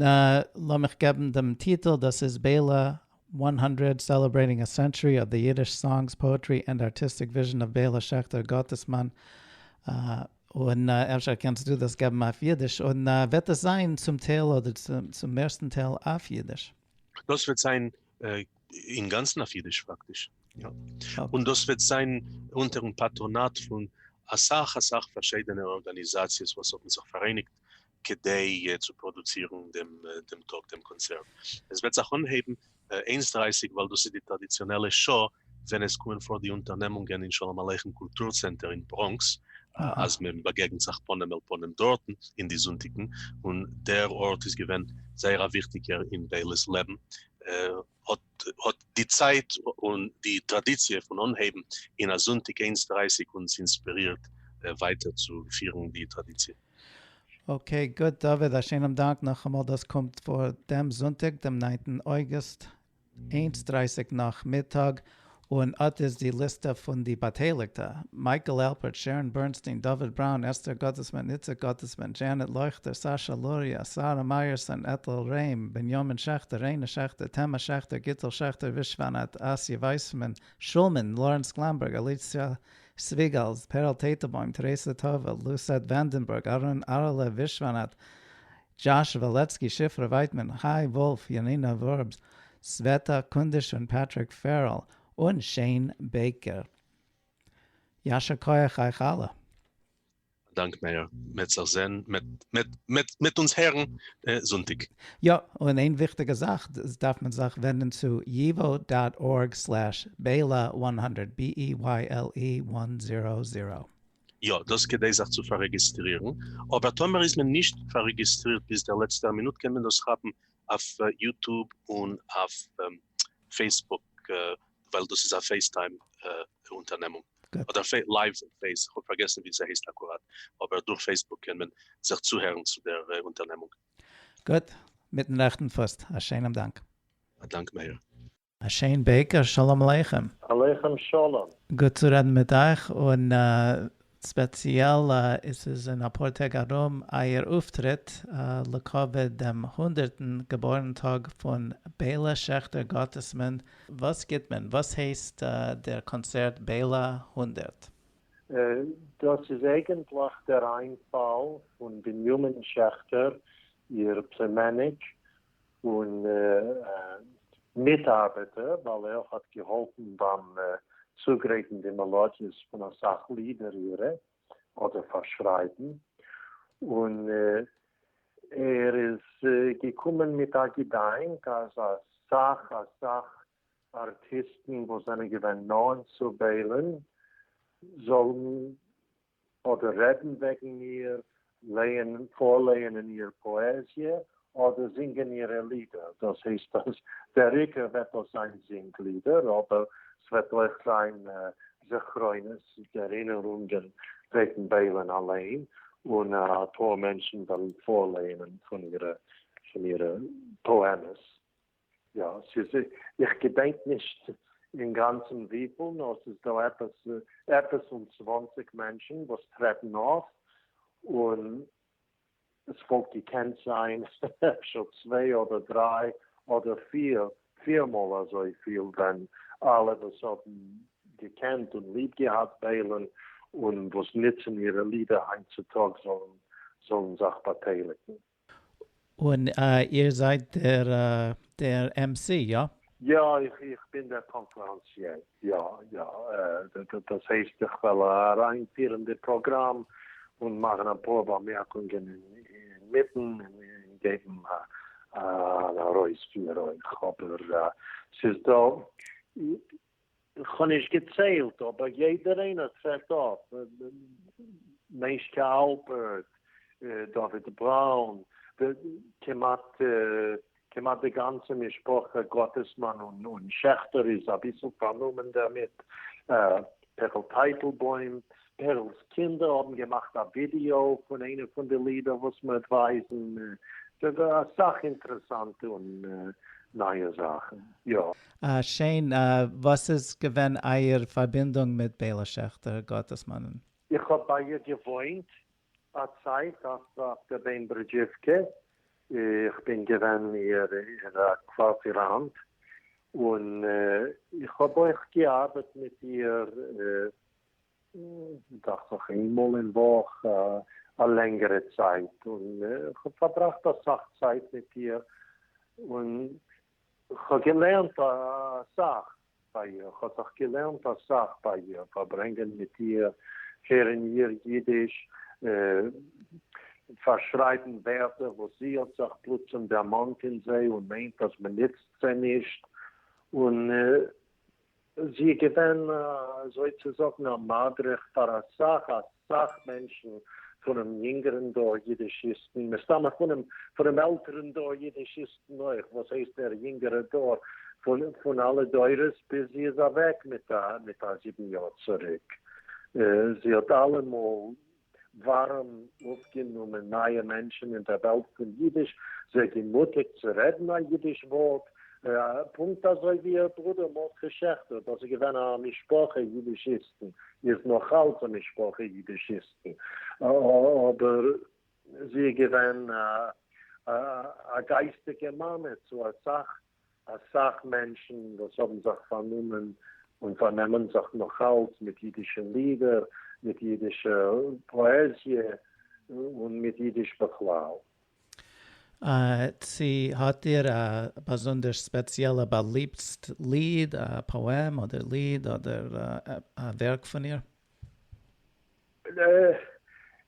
לאמיך געבן דעם טיטל, דאס איז Beila 100, Celebrating a Century of the Yiddish Songs, Poetry and Artistic Vision of Beila Schechter Gottesman, און אפשר קענסטו דאס געבן אויף אידיש, און וועט עס זיין צום טייל אדער צום מערסטן טייל אויף אידיש? דאס וועט זיין אינגאנצן אויף אידיש פאקטיש, יא. און דאס וועט זיין אונטערן פאטראנאט פון אסאך אסאך פארשיידענע ארגאניזאציעס וואס האבן זיך פאראייניגט כדי צו פראדוצירן דעם דעם טאג דעם קאנצערט. עס וועט זיך אנהייבן איינס דרייסיג ווייל דאס איז די טראדיציאנעלע שעה ווען עס קומען פאר די אונטערנעמונגען אין שלום עליכם קולטור צענטער אין בראנקס, אז מען באגעגנט זיך פנים אל פנים דארטן אין די זונטיגן, און דער ארט איז געווען זייער א וויכטיגער אין ביילע'ס לעבן, האט האט די צייט און די טראדיציע פון אנהייבן אין א זונטיג איינס דרייסיג אונז אינספירירט ווייטער צו פירן די טראדיציע. Okay, גוט דוד, א שענעם דאנק נאכאמאל, דאס קומט פאר דעם זונטאג דעם ניינטן אויגוסט איינס דרייסיג נאכמיטאג, און אט איז די ליסטע פון די באטייליגטע, מייקל אלפערט, שערון בערנסטין, דוד בראון, אסתר גאטעסמאן, איציק גאטעסמאן, דזשענעט לויכטער, סאשא לוריא, שרה מייערסאן, עטל רעים, בנימין שעכטער, ריינא שעכטער, טעמא שעכטער, גיטל שעכטער, ווישוואנאט, אסיה ווייסמאן, שולמאן, לארענס גלאמבערג, אליציא סוויגאלס, פערל טייטלבוים, טערעסע טאווע, לוסעט וואנדענבערג, אהרן אהרעלע ווישוואנאט, דזשאש וואלעצקי, שפרה ווייטמאן, חי וואלף, יאנינא ווארבס, סוועטא קונדיש און פאטריק פערעל, און שיין בעיקער. ישר כח אייך אלע. א דאנק מאיר, מ'עט זיך זען, מ'עט אונז הערן זונטאג. יא, און איין וויכטיגע זאך, דארף מען זיך ווענדן צו yivo dot org slash beyle one hundred, B E Y L E one zero zero. יא, דאס כדי זיך צו פאררעגיסטרירן, אבער טאמער איז מען נישט פאררעגיסטרירט ביז דער לעצטער מינוט קען מען דאס כאפן אויף יוטוב און אויף פעיסבוק, ווייל דאס איז א פעיסטיים אונטערנעמונג, אדער live face, כ'האב פארגעסן ווי ס'הייסט אקוראט, אבער דורך פעיסבוק קען מען זיך צוהערן צו דער אונטערנעמונג. גוט, מיטן רעכטן פוס. א שענעם דאנק. א דאנק מאיר. שיין בעיקער, שלום עליכם. עליכם שלום. גוט צו רעדן מיט אייך, און ספעציעל עס איז אין אפאר טעג ארום אייער אויפטריט לכבוד דעם הונדערטן געבוירן טאג פון ביילע שעכטער גאטעסמאן, וואס גיט מען? וואס הייסט דער קאנצערט ביילע הונדערט? דאס איז אייגענטליך דער איינפאל פון בנימין שעכטער, איר פלימעניק און מיטארבעטער, ווייל ער האט געהאלפן ביים צוגרייטן די מעלאדיעס פון אסאך לידער אירע, אדער פארשרייבן, און ער איז געקומען מיט א געדאנק אז אסאך אסאך ארטיסטן וואס זענען געווען נאענט צו ביילען זאלן אדער רעדן וועגן איר, לייענען, פארלייענען איר פאעזיע, אדער זינגען אירע לידער. דאס הייסט אז דער עיקר וועט דאס זיין זינג-לידער, אבער ס'וועט אויך זיין זכרונות, ערינערונגען וועגן ביילען אליין, און אפאר מענטשן וועלן פארלייענען פון אירע פון אירע פאעמעס. יא, ס'איז, איך געדענק נישט. אין גאַנצן וויפֿל, נאָר ס'איז דאָ עפּעס, עפּעס אום 20 מענטשן, וואָס טרעטן אויף, און עס וואָלט געקענט זײַן אפֿשר צוויי אָדער דרײַ אָדער פֿיר, פֿיר מאָל אַזוי פֿיל, ווען אַלע, וואָס האָבן געקענט און ליב געהאַט ביילען און וואָס ניצן אירע לידער הײַנט צו טאָג, זאָלן, זאָלן זיך באַטייליקן. און איר זייט דער דער MC, יא? יא, איך בין דער קאנפעראנסיער, יא יא, דאס הייסט איך וועל אריינפירן די פראגראם און מאכן אפאר באמערקונגען אינמיטן און געבן אן ארויספיר אויך, אבער ס'איז דא, כ'האב נישט געציילט, אבער יעדער איינער טרעט אויף, מישקע אלפערט, דוד בראון, כמעט כמעט די גאנצע משפחה גאטעסמאן און שעכטער איז אביסל פארנומען דערמיט, פערל טייטלבוים, פערל'ס קינדער האבן געמאכט א ווידיאו פון איינע פון די לידער וואס מ'וועט ווייזן, אסאך אינטערעסאנטע און נייע זאכן, יא. שיין, וואס איז געווען אייער פארבינדונג מיט ביילא שעכטער גאטעסמאנען? איך האב ביי איר געוואוינט א צייט אויף דער בעינברידזשיווקע, איך בין געווען איר קווארטיראנט, און איך האב אויך געארבעט מיט איר דאכט זיך איינמאל אין וואך א לענגערע צייט, און איך האב פארבראכט אסאך צייט מיט איר, און כ'האב געלערנט אסאך ביי איר, כ'האב זיך געלערנט אסאך ביי איר, פארברענגען מיט איר, הערן איר אידיש, פארשרייבן ווערטער וואס זי האט זיך פלוצים דערמאנט אין זיי און מיינט אז מ'נוצט זיי נישט, און זי איז געווען אזוי צו זאגן א מדריך פאר אסאך אסאך מענטשן פונעם יונגערן דור יידישיסטן, מסתמא פונעם פונעם עלטערן דור יידישיסטן אויך, וואס הייסט דער יונגערער דור, פון פון אלע דורות ביז זי איז אוועק מיט א מיט א זיבן יאר צוריק. זי האט אלעמאל ווארעם אויפגענומען נייע מענטשן אין דער וועלט פון יידיש, זיי געמוטיגט צו רעדן א יידיש ווארט, פונקט אזוי ווי איר ברודער מרדכי שעכטער, דאס איז געווען א משפחה יידישיסטן, איז נאך אלץ א משפחה יידישיסטן, אבער זי איז געווען א גייסטיגע מאמע צו אסאך אסאך מענטשן וואס האבן זיך פארנומען און פארנעמען זיך נאך אלץ מיט אידישע לידער, מיט אידישע פאעזיע און מיט אידיש בכלל. צי האט איר א באזונדער ספעציעלע באליבטסט ליד, א פאעם אדער ליד אדער א ווערק פון איר?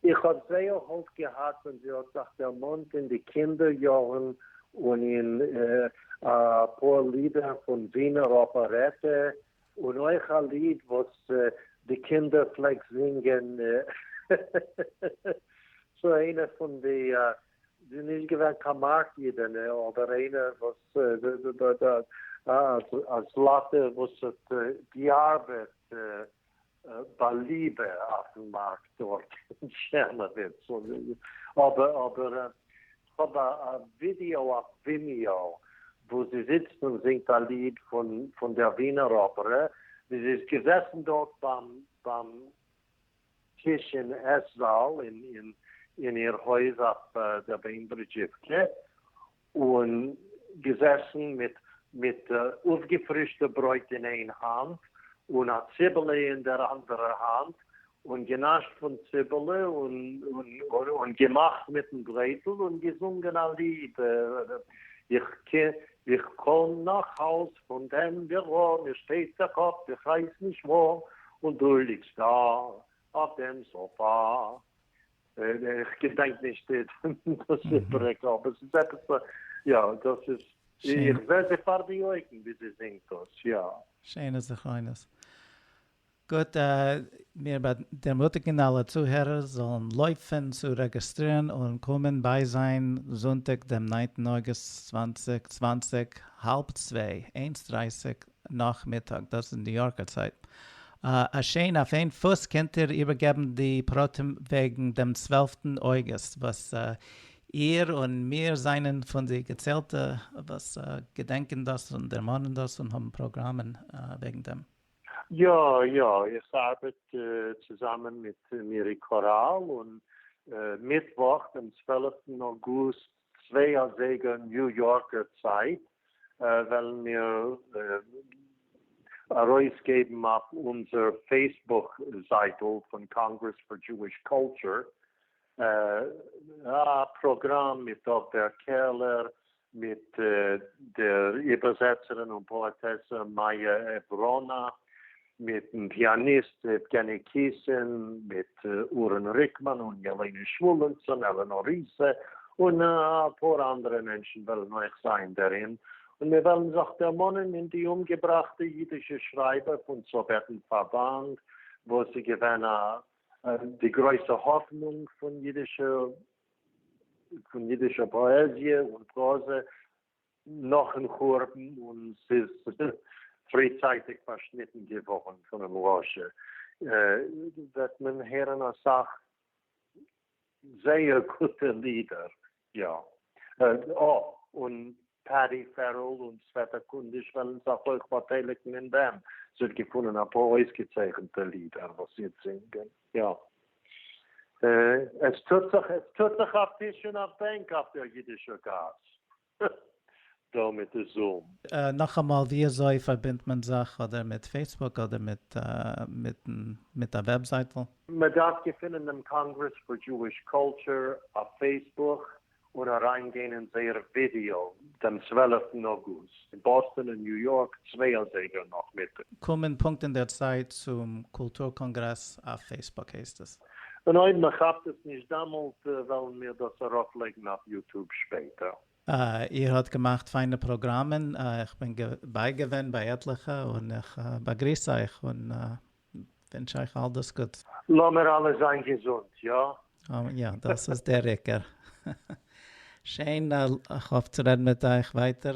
איך האב זייער האלט געהאט ווען זי האט זיך דערמאנט אין די קינדער יארן און אין אפאר לידער פון ווינער אפערעטע, און אויך א ליד וואס די קינדער פלעגט זינגען צו איינע פון די, זי איז נישט געווען קיין מארק אידענע, אבער איינע וואס א זלאטע וואס האט געארבעט ביי ליבע אויפן מארק דארט אין טשערנאוויץ, אבער אבער כ'האב א ווידיאו אויף Vimeo וואו זי זיצט און זינגט א ליד פון פון דער ווינער אפערע, ווי זי איז געזעסן דארט ביים ביים טיש אין עס-זאל אין אין איר הויז אויף דער בעינברידזשיווקע, און געזעסן מיט מיט אויפגעפרישטע ברויט אין איין האנט און א ציבעלע אין דער אנדערער האנט, און גענאשט פון ציבעלע און און געמאכט מיטן ברייטל און געזונגען א ליד, איך איך קום נאך הויז פון דעם ביורא, מיר שטייט דער קאפ איך ווייס נישט וואו, און דו ליגסט דא אויף דעם סאפא. איך געדענק נישט דאס איבעריגע אבער ס'איז עפעס יא דאס איז איך זע זי פאר די אויגן ווי זי זינגט דאס יא. שיינע זכרונות. גוט, מיר דערמוטיגן אלע צוהערער זאלן לויפן צו רעגיסטרירן און קומען בייזיין זונטאג דעם ניינטן אוגוסט 2020 האלב צוויי, איינס דרייסיג, נאכמיטאג, דאס איז ניו יארקער צייט. א שיין אויף איין פוס קענט איר איבערגעבן די פרטים וועגן דעם צוועלפטן אוגוסט וואס. איר און מיר זענען פון די געציילטע וואס געדענקען דאס און דערמאנען דאס און האבן פראגראמען וועגן דעם. יא יא, איך ארבעט צוזאמען מיט מירי קאראל און מיטוואך דעם צוועלפטן אוגוסט צוויי אזייגער ניו יארקער צייט וועלן מיר ארויסגעבן אויף אונזער Facebook זייטל פון Congress for Jewish Culture א פראגראם מיט דוב בער קערלער, מיט דער איבערזעצערין און פאעטעסע מאיא עברונה, מיטן פיאניסט יעווגעני קיסין, מיט אורן ריקמאן און יעלענע שמואלענסאן, עלענאר ריסע, און א פאר אנדערע מענטשן וועלן אויך זיין דערין, און מיר וועלן זיך דערמאנען אין די אומגעבראכטע אידישע שרייבער פון סאוועטן פארבאנד, וואס איז געווען א די גרויסע האפנונג פון אידישער פון אידישער פאעזיע און פראזע נאכן חורבן און ס'איז פריצייטיג פארשניטן געווארן פונעם רשע, וועט מען הערן אסאך זייער גוטע לידער, יא. אה, און פעטי פערעל און סוועטא קונדיש וועלן זיך אויך באטייליגן אין דעם, זי האט געפונען אפאר אויסגעצייכנטע לידער וואס זי וועט זינגען, יא. עס טוט זיך, עס טוט זיך אויף טיש און אויף בענק אויף דער אידישער גאס. דא מיט די Zoom. נאכאמאל, ווי אזוי פארבינדט מען זיך אדער מיט Facebook אדער מיט מיט א וועבזייטל? מען דארף געפינען דעם Congress for Jewish Culture אויף Facebook און אריינגיין אין זייער ווידעא דעם צוועלפטן אוגוסט אין באסטאן און ניו יארק צוויי אזייגער נאכמיטאג. קומען פונקט אין דער צייט צום קולטור קאנגרעס אויף Facebook הייסט עס. און אויב מען כאפט עס נישט דאמאלט וועלן מיר דאס ארויפלייגן אויף YouTube שפעטער. איר האט געמאכט פיינע פראגראמען, איך בין בייגעווען ביי עטליכע און איך באגריס אייך און ווינטש אייך אלדאס גוטס. לאמיר אלע זיין געזונט, יא? יא, דאס איז דער עיקר. שיין, איך האף צו רעדן מיט אייך ווייטער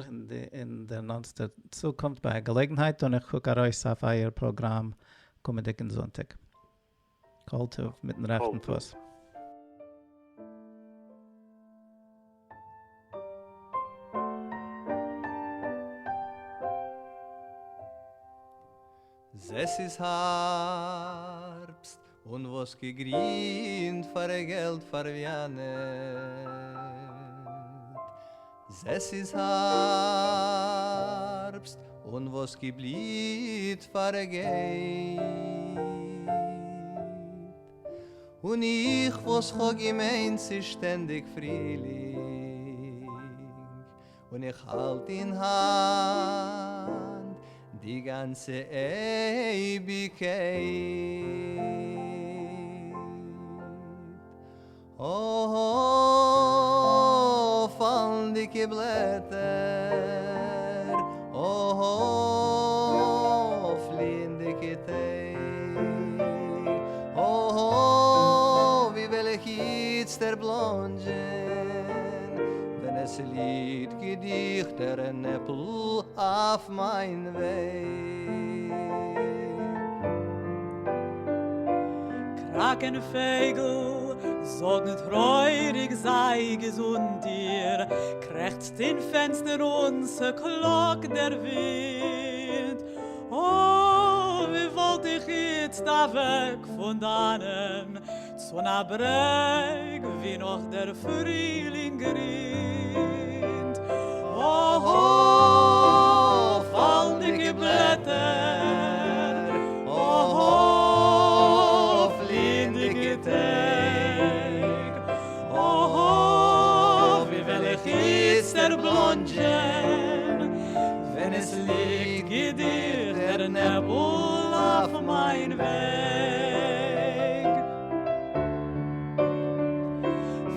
אין דער נאנטסטער צוקונפט ביי א געלעגנהייט, און איך קוק ארויס אויף אייער פראגראם קומענדיגן זונטאג. כל טוב, מיטן רעכטן פוס. עס איז האַרבסט, און וואָס געגרינט פֿאַרגעלט פֿאַרוויאַנעט. עס איז האַרבסט, און וואָס געבליט פֿאַרגייט. און איך, וואָס כ'האָב געמיינט, ס'איז שטענדיק פֿרילינג, און איך האלט אין האנט די גאנצע אייביגקייט. אָ, פאלנדיקע בלעטער, אָ, פליענדיקע טעג, אָ, ווי וועל איך איצטער בלאנדזשען, ווען עס ליגט געדיכטער נעפל אויף מיין וועג. קראקען פייגל זאגן טרויעריג זיי געזונט איר קרעכצט אין פענסטער און ס'קלאגט דער ווינט אָ, ווי וואלט איך איצט אוועק פון דאנען צו א ברעג ווי נאך דער פרילינג גרינט. אָ, פאלנדיקע בלעטער, אָ, פליענדיקע טעג, אָ, ווי וועל איך איצטער בלאנדזשען, ווען עס ליגט געדיכטער נעפל אויף מיין וועג.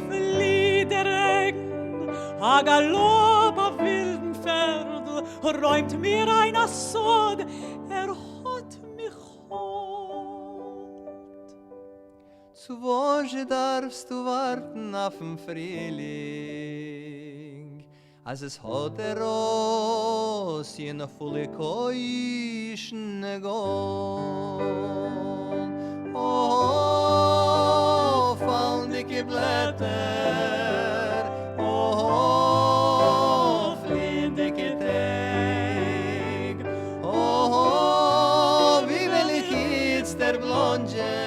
פליט דער רעגן א גאלאפ אויף ווילדן פערדל, רוימט מיר איין א סוד, ער האט מיך האלד. צו וואזשע דארפסטו ווארטן אויפן פרילינג, אז עס האט ער אויס יענע פולע קוישן גאלד. אָ, פאלנדיקע בלעטער! בלאנדזשען.